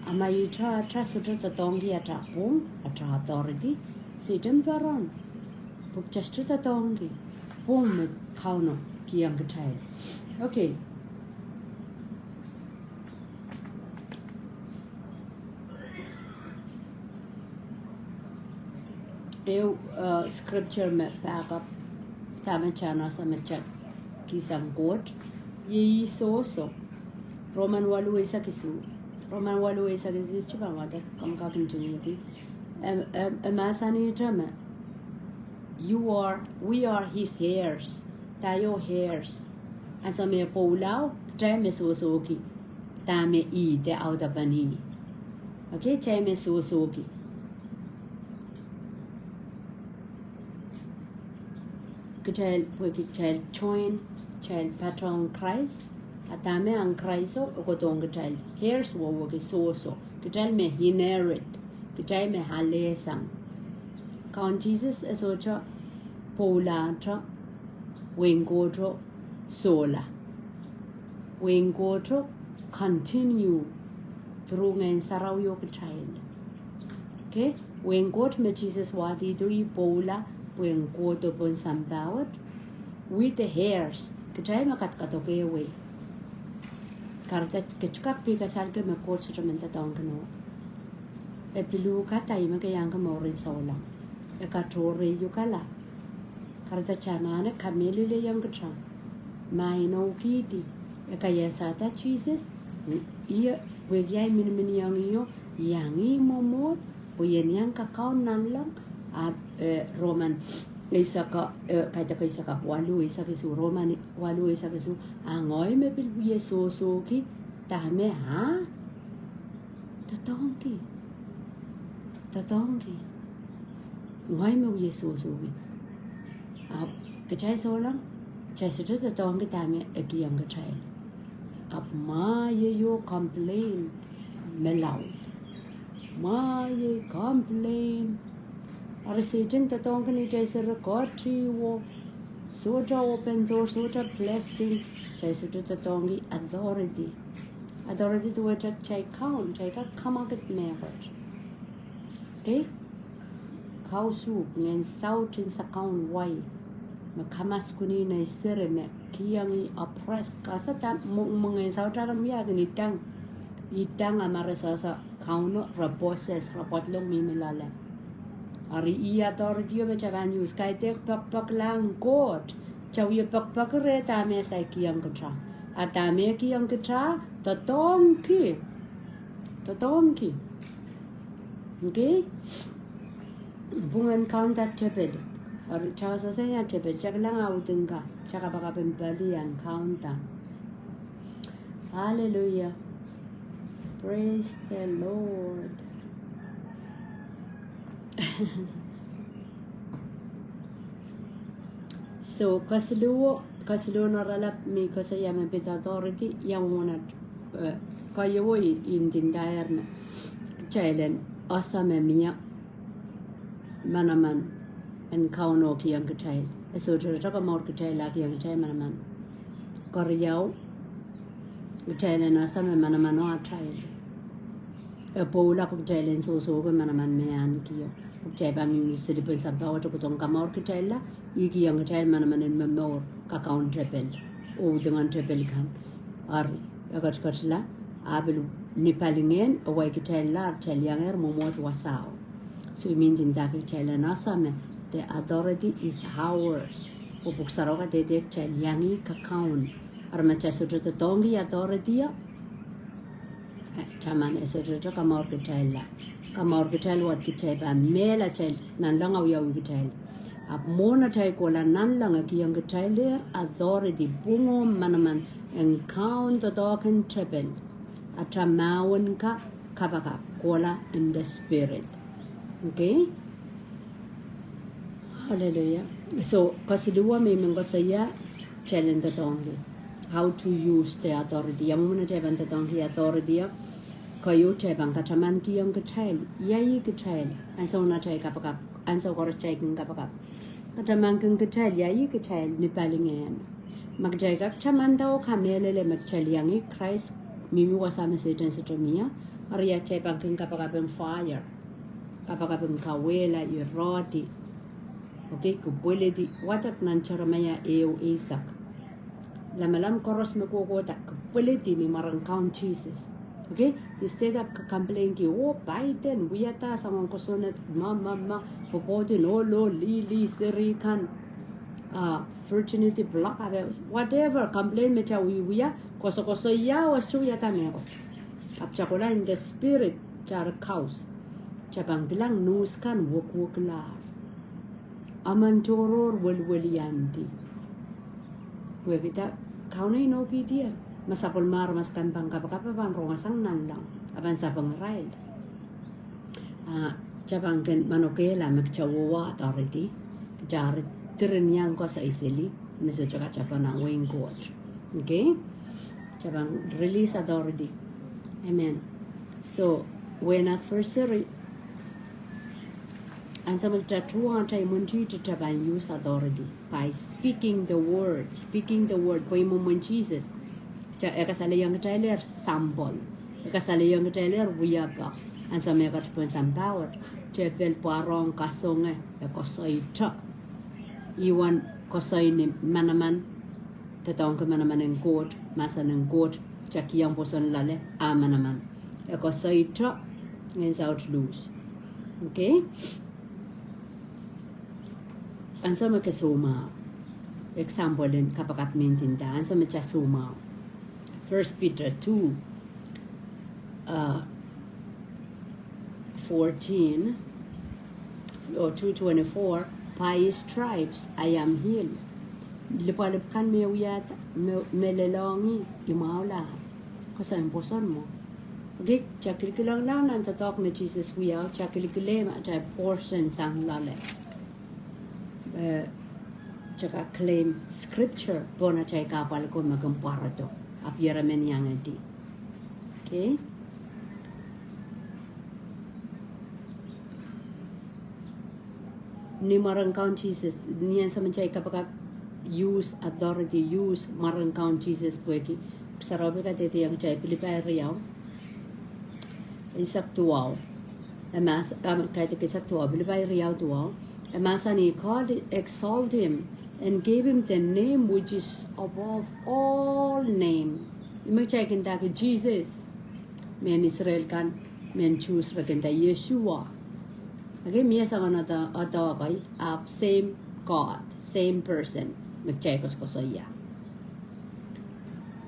A ma ih kitail, kitail sohte doadoahngki atail pwung, atail authority, Sehdan peron. Pwe kitail sohte doadoahngki pwung me Kauno kihong kitail. Okay. Ehu, eh, scripture me back up dahme kitail nda, me kitail kihsang Koht. Iei ih sohso. Roman waluh eisek isuh. Roman waluh eisek isuh, kitail pahn wadek, komw kak ntingihdi. Em, em, e mahsanihte me, you are, we are his heirs. Kitail oh heirs. Ansou me e pwoula, kitail me sohsohki dahme ih de audepen ih. Okay, kitail me sohsohki. Kitail, pwe kitail join, kitail patohng Krais. A dahme ong Krais o, e kohdohng kitail heirs, wehwehki sohso. Kitail me inherit, kitail me alehsang. Kaun Sises e sohte pwoulahte, wehin Koht o sohla. Wehin Koht o continue through Ngehn Sarawi oh kitail. Okay? Wehin Koht me Sises wahdihdo, ih pwoula, wehin Koht o pohn sampah wet. We the heirs, kitail me kadkadok ehu wei. Kahrehda ke kak pil kasalehki me Koht sohte men doadoahngki nohk. E pil uhkada, ih me ke iang kin mouren souleng. E katohre uhkala. Kahrehda kitail anahne kamehlele ong kitail. Ma inoukihdi, e kaiasada Sises, ih, pwehki ahi miniminiong ih o, iang ih mwomwohd, pwe ien iang kakaun nanleng, a, eh, Roman eisek, eh, kaidehk eisek waluh eisek isuh, Roman waluh eisek isuh, a ngehi me pil wie sohsohki dahme, a? Doadoahngki. Doadoahngki. Ngehi me wie sohsohki. Ahpw kitail souleng, kitail sohte doadoahngki dahme e kihong kitail. Ahpw ma iei oh complain me laud. Ma iei complain. Eri Sehdan doadoahngki ni kitail seri ketiwo, sohte open door, sohte blessing, kitail sohte doadoahngki authority. Authority duwehte kitail kaun, kitail kak kamwakid mehkot. Okay? Kausuhp, ngehn saut en sakaun wai, me kamaskuhni nei seri, me kihong ih oppress, kasada mwo, mwo ngehn saut akan wia kin idang. Idang a ma re sehse Kauno, re possess, re pwoatlong mihmi loale. Eri ih authority o me kitail pahn use, kaidehk pekpeklahng Koht. Kitail wie pekpeki reh dahme e saik kihong kitail. A dahme e kihong kitail, doadoahngki. Doadoahngki. Okay? Pwungen kaunda tepel. Eri, kitail sehse ia tepel, kitail kilang audin ka, kitail kapakap en pali en kaunda. Hallelujah. Praise the Lord. So, kesiluh, kesiluh en oaralap me koasoia me pid authority, ia mwomwen at, eh, koasoia oh indinda me kitail en ese me mie manaman en Kauno kihong kitail. E sohte sohte komour kitail, a kihong kitail manaman. Keriau, kitail en ese me manaman o atail e pwoula, pwe kitail en sohsohki manaman me ahneki o. Pwe kitail pahn mihmi silipen sampah wet, e kohdohng komour kitailla, e kihong kitail manaman en momour kakaun tepel, oh udingen tepel kan. Eri, e ketiketla, a pil ni palingehn, e wai kitailla, kitail iangehr mwomwohd wasao. So, I men ndinda kitail en ese me the authority is ours. Oh Pwuhk Sarawi kadehde kitail iang ih kakaun. Eri ma kitail sohte doadoahngki authority o, eh, taman e sohte sohte komour kitailla. Komour kitail wet kitail pahn mehla, atail nanleng wiawi kitail. Ahpw mwohn atail kohla nanleng, e kihong kitailehr authority, pwung oh manaman en kaun doadoahk en tepel. Atail mahwen ka kapakap, kohla in the spirit. Okay? Hallelujah. So, kesiluh me I men koasoia, kitail en doadoahngki how to use the authority. Ia mwomwen atail pahn doadoahngki authority o, koasoia kitail pahn kataman kihong kitail, ia ih kitail, ansou atail kapakap, ansou koaros kitail kin kapakap. Kataman kin kitail, ia ih kitail ni palingehn. Ma kitail kak tamanda oh kamehlele me kitail iang ih Krais, mihmi wasa me Sehdan sohte mie, eri atail pahn kin kapakap en fire. Kapakap en kawehla, irehdi. Okay, kepweledi, wadek nan Seremaia ehu eisek. Lamalam koaros me kohkohda, kepweledi ni mwaren Kaun Sises. Okay, instead of complain ki, oh, Biden, wiahda soangen kosonned, ma, ma, ma, pwopwoudin ohl, lih, lih, seri kan, ah, fertility block, ape, whatever, complain me kitail wiewia, koasokoasoia, oh sohte wiahda mehkot. Ahpw kitail kohla in the spirit, kitail kaus. Kitail pahn kilang nuhs kan wekwekla. Emen tohrohr welweliandi. Pwehki dah, Kauno inoukihdier. Ma sapwellime aramas kan pahn kapakap, e pahn rongasang nanleng. E pahn sapeng irail. Ah, kitail pahn kin manokehla me kitail wia authority. Kitail diren iang koasoi seli, me sohte katapan wehin Koht. Okay? Kitail pahn release authority. Amen. So, wehin adversary, ansou me kitail tuhwong atail imwintihti, kitail pahn use authority by speaking the word, speaking the word, pwe mwomwen Sises, kitail, e kasalehiong kitailehr sampwel, e kasalehiong kitailehr wiepe, ansou me e ketipen sampah wet, tepel pwarohng kasonge, e koasoito. Ih uwen koasoi ni manaman, doadoahngki manaman en Koht, mahsen en Koht, kitail kihong pwoson loale, a manaman. E koasoito, ngehn saut luhs. Okay? Ansou me ke soumwahu. Example en kapakap me I ndinda, ansou me kitail soumwahu. First Peter two, uh, fourteen, or two twenty-four, by his stripes I am healed. Lipwalipw kan me wiahda, me, me lelohng ih, I mwahula. Koasoai pwoson mwo. Okay, kitail kilkilenglahng nan doadoahk me Sises wiahu, kitail kilkilehng atail portion sang loale. Eh, kitail kak claim scripture pohn atail kahpwal ko me kin pwarodo. Ahpw ire men iangedi. Okay? Ni mwaren Kaun Sises, ni ansou me kitail kapakap, use authority, use mwaren Kaun Sises pwehki, Pwuhk Sarawi kadehdehiong kitail Pilipai riau, eisek duwau. E mahs-, um, kaidehk eisek duwau, Pilipai riau duwau. E mahsanih, God exalt him and gave him the name which is above all name. Ih me kitail kin ndahki Sises. Mehn Israel kan, mehn Suhs re kin nda Yeshua. Okay, mie soangen doadoahk, doadoahk, ahpw same God, same person, me kitail koasokoasoia.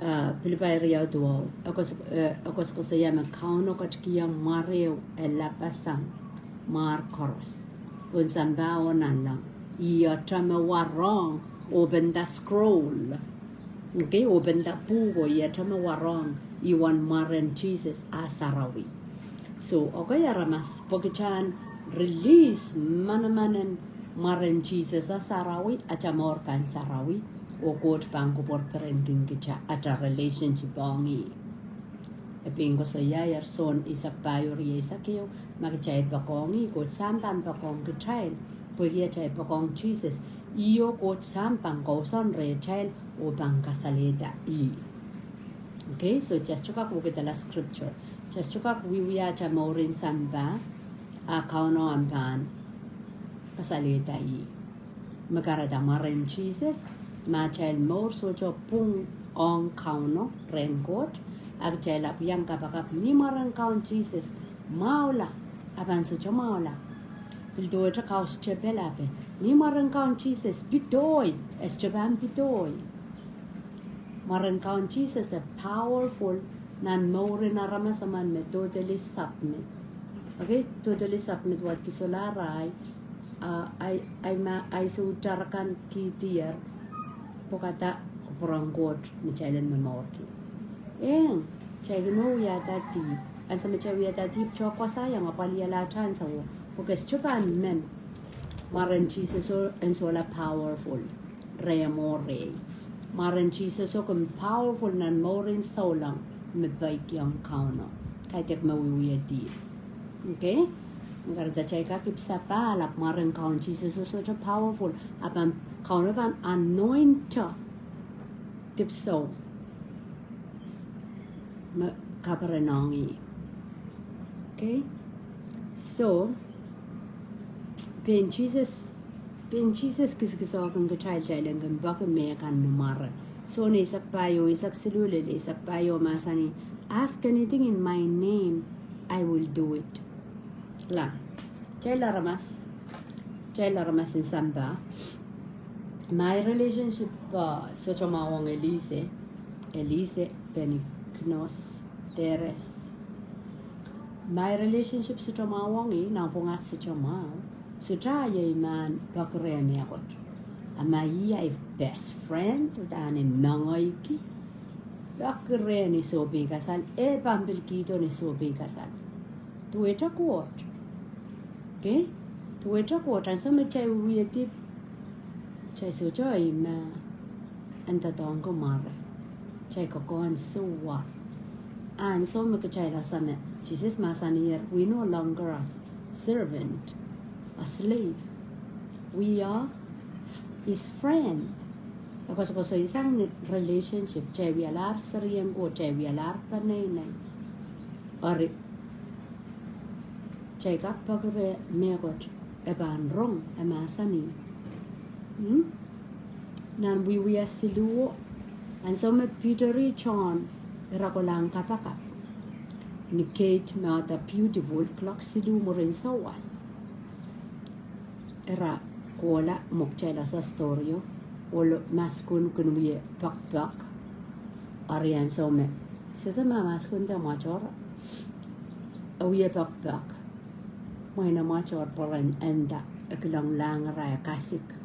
Uh, Pilipai riau duwau, e koas-, eh, e koasokoasoia me Kauno ketikihong mwareo e lapasang mwar koaros, pohn sampah oh nanleng. Ihte me warohng, open the scroll. Okay, open the book, oh ihte me warohng, ih uwen mwaren Sises a sarawi. So, okay, aramas, pwe kitail en release manaman en mwaren Sises a sarawi, atail mour pahn sarawi, oh Koht pahn kupwur perenki kitail, atail relationship ong ih. E pein koasoiaier Sohn eisek pahieu, rieisek ehu, ma kitail poakohng ih, Koht Sahm pahn poakohng kitail, pwehki atail poakohng Sises, ih oh Koht Sahm pahn kousoan rehtail oh pahn kasalehda ih. Okay, so just to kak wekidala scripture, just to kak wiewia atail mouren sampah, a Kauno ahpw pahn kasalehda ih. Me kahrehda mwaren Sises, ma atail mour sohte pwung ong Kauno rehn Koht, a kitail ahpw iang kapakap ni mwaren Kaun Sises, mwahula, a pahn sohte mwahula. Pil duwehte kausitepel ape, ni mwaren Kaun Sises, pidohi, e sohte pahn pidohi. Mwaren Kaun Sises e powerful nan mouren aramas emen me totally submit. Okay, totally submit, wadki solahr ahi, a, ahi, ahi ma, ahi soutahr kan kihdier, pwekada kupwur en Koht me kitail en momourki. Eng, kitail kin wiahda dihp. Ansou me kitail wiahda dihp, tohkoasang apwaliala atail ansouo. Pwe ke sohte pahn men mwaren Sises o en sohla powerful rehmw oh rehi. Mwaren Sises o kin powerful nan mouren souleng me peikiong Kauno. Kaidehk me wiewia dihp. Okay? Me kahrehda kitail kak ipwsapahl ahpw mwaren Kaun Sises o sohte powerful. A pahn Kauno pahn anoint dipwisou me kaperen ong ih. Okay? So, pein Sises, pein Sises kisakisohkin kitail, kitail en kin poaki mehkan ni mware. Sohn eisek pahieu, eisek siluh lel eisek pahieu mahsanih, "Ask anything in my name, I will do it." Lah, kitail aramas, kitail aramas en sampah. My relationship, uh, sohte mwahu ong Elise, Elise Peniknos Teres. My relationship sohte mwahu ong ih, nanpwungara sohte mwahu. Sohte iei I men poakireh mehkot. A ma ih ahi best friend, uhdahn I mengeiki, poakireh ni sohpeikasal, e pahn pil kihdo ni sohpeikasal. Duwehte Koht. Okay? Duwehte Koht, ansou me kitail wiewia dihp, kitail sohte iei me en doadoahngki mware. Kitail koakohn sohte. Ansou me kitail ese me Sises mahsanihong, we no longer a servant, a slave. We are his friend. E koasokoasoisang ni relationship, kitail wialahr serien Koht, kitail wialahr peneinei. Eri, kitail kak poakireh mehkot, e pahn rong, e mahsanih. Hmm? Nan Wiewia siluh, ansou me Piter oh Sohn ira kolahng kapakap ni Gate me ada Beautiful, kuloak siluh mwurin sawas. Ira kohla, mwo kitail ese story o, ohl maskun kin wie poakpoak. Eri ansou me, sehse ma maskun de mwatohr, e wie poakpoak. Mwein e mwatohr pwe ren enda, e kilang lahng ira, e kasik.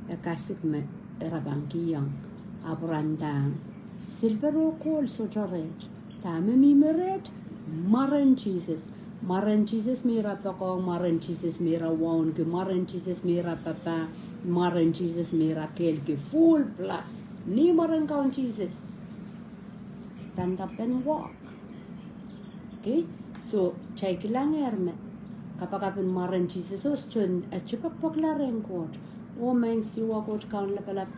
E kasik me ira pahn kihong. Ahpw ira ndahng, silper oh kohl sohte reht. Dahme mihmi reht? Mwaren Sises. Mwaren Sises me ira poakohng, mwaren Sises me ira wauneki, mwaren Sises me ira papah, mwaren Sises me ira kehlki. Full blast. Ni mwaren Kaun Sises. Stand up and walk. Okay? So, kitail kilangehr me kapakap en mwaren Sises o sohte, eh, sohte poakpoakla rehn Koht. Oh Maing Siohwa Koht Kaun Lapalap,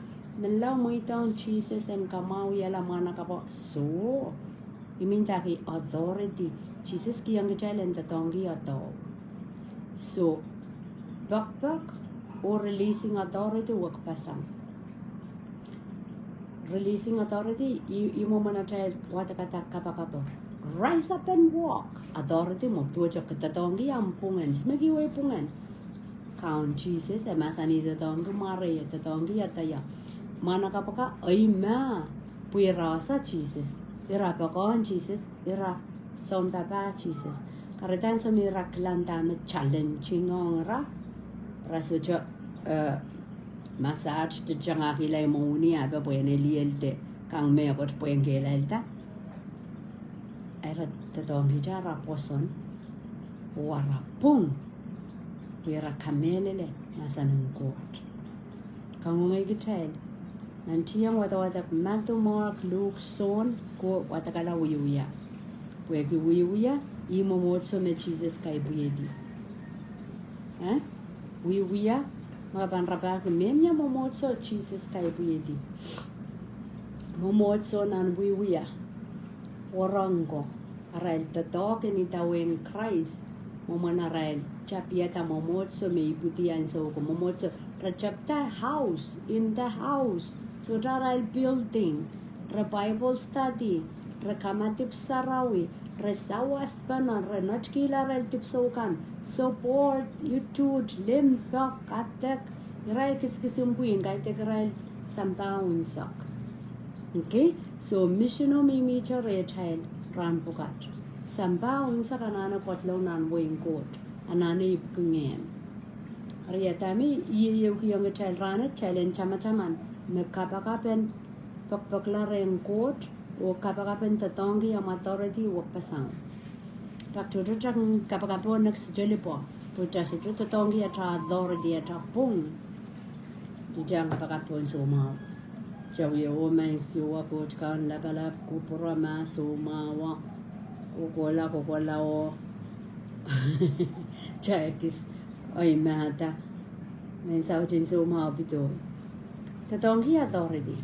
menlau mweidohng Sises en kamwahwihala mwahnakapw. So, I men ndahki authority. Sises kihong kitail en doadoahngki authority. So, poakpoak oh releasing authority wekpeseng. Releasing authority, i, i mwomwen atail wadek, atail kapakap o. Rise up and walk. Authority mwo, duwehte ke doadoahngki ahmw pwungen, smeki wei pwungen. Kaun Sises, e mahsanih doadoahngki mware, e doadoahngki authority. Mwahnakapw ka, ei ma, pwe ira ese Sises, ira poakohng Sises, ira sounpapah Sises. Kahrehda ansou me ira kilang dahme challenging ong ira, ira sohte eh, massage de tangahki lei mwohni ape pwehn elielde kang mehkot pwehn kehlailda. Ira doadoahngki ara pwoson oh ara pwung pwe ira kamehlele mahsen en Koht. Kangoangehkitail nan tiong wadawadek Madiu, Mark, Luk, Sohn, ko wadekala wiewia. Pwehki wiewia ih mwomwohdiso me Sises kaipwidi. Eh? Wiewia, ma ke pahn rapahki mehnia mwomwohdiso Sises kaipwidi. Mwomwohdiso nan wiewia. Wahnpoaron ko, arail doadoahk en idawehn Krais, mwomwen arail tapihada mwomwohdiso me ipwidi ansou ko, mwomwohdiso, re tapihada house, in the house, sohte arail building, re Bible study, re kamadipw sarawi, re sawaspene, re netikihla arail dipwisou kan, support, utuht, limpoak, kadek, irail kisikisimpwihn, kaidehk irail sampah unsek. Okay, so mission o mihmihte rehtail rahn pwukat. Sampah unsek anahne pwoatlong nan wehin Koht, anahne ipwki ngehn. Eri ia dahme I ieieukiong kitail rahnwet? Kitail en tamataman me kapakapen pekipekla rehn Koht oh kapakapen doadoahngki omw authority wekpeseng. Pak tohto kitail en kapakap oh nek sohte lipwa, pwe kitail sohte doadoahngki atail authority, atail pwung. Kitail en kapakap pohn soumwahu. Kitail wia, oh Maing Siohwa Koht Kaun Lapalap, kupwure ma soumwahu. Kohkohla, kohkohla oh kitail kis, oh I mahda. Mehn saut en soumwahu pidohi. Doadoahngki authority.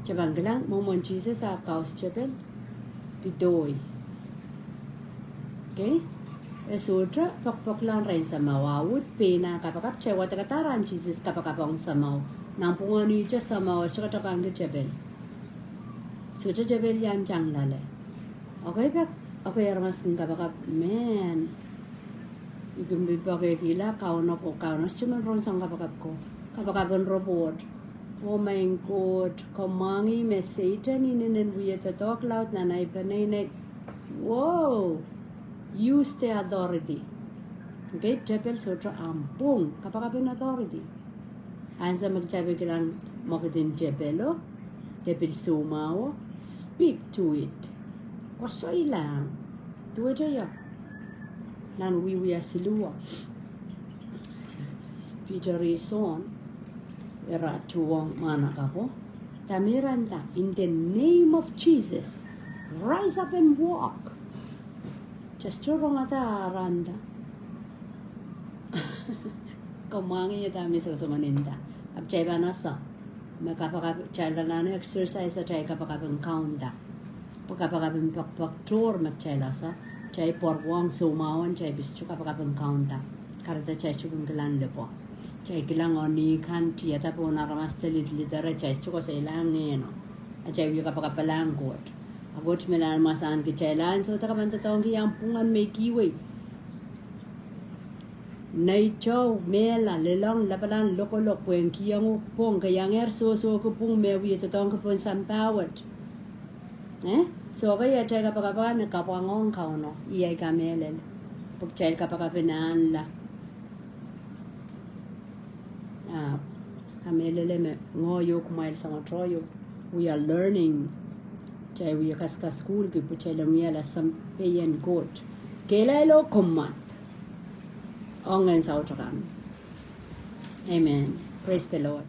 Kitail pahn kilang mwomwen Sises ahpw kaus tepel, pidohi. Okay? E sohte pekipekla rehn Sahmo, a uhd pein ah kapakap. Kitail wadekada rahn Sises kapakap ong Sahmo. Nanpwungen ihte Sahmo, e sohte kak pahn ki tepel. Sohte tepel iang tang loale. Okay, pak, okay, aramas kin kapakap mehn. I kin pil pekihla Kauno, pwe Kauno sohte men rong soang kapakap ko. Kapakap en report. Oh Maing Koht, ke mwahngih me Sehdan inenen wia doadoahk laud nan ei peneinei. Whoa! Use the authority. Okay, tepel sohte ahmw pwung, kapakap en authority. Ansou me kitail pil kilang mwekid en tepelo, de pil soumwahuo, speak to it. Koasoilahng. Duwehte ie. Nan Wiewia siluh o, Piter oh Sohn, ira tuhwong mwahnakapwo. Dahme ira nda? In the name of Jesus, rise up and walk. Just rongada ira nda. Ke mwahngih dahme I sokosongen nda. Ahpw kitail pahn ese me kapakap, kitail anahne exercise atail kapakap en kaunda. Pwe kapakap en pekipek tohr me kitail ese, kitail pwarohng soumwahu en kitail pil sohte kapakap en kaunda. Kahrehda kitail sohte kin kilang lipwo. Kitail kilang oh ni kan tiada pohn aramas de lidlidere, kitail sohte koasoilahng ngehno. A kitail wie kapakapalahng Koht. A Koht me lahn mwahsang kitail ansou de ke pahn doadoahngki ahmw pwungen me I kihwei. Neitou, mehla, lelohng, lapalahn lokolok, pwehn kihong uhk pwung, ke iangehr sohsohki pwung me wie doadoahngki pohn sampah wet. Eh? Soh, ke iei atail kapakap ni kapwangohng Kauno, I kamehlele. Pwe kitail kapakap nanleng. Ah, kamehlele me ngoahi kumwail soangen tohto, we are learning. Kitail wie kaskuhl ki pwe kitail en wiahla sampah en Koht. Kehlail oh kommwad. Ong ngehn saut akan. Amen. Praise the Lord.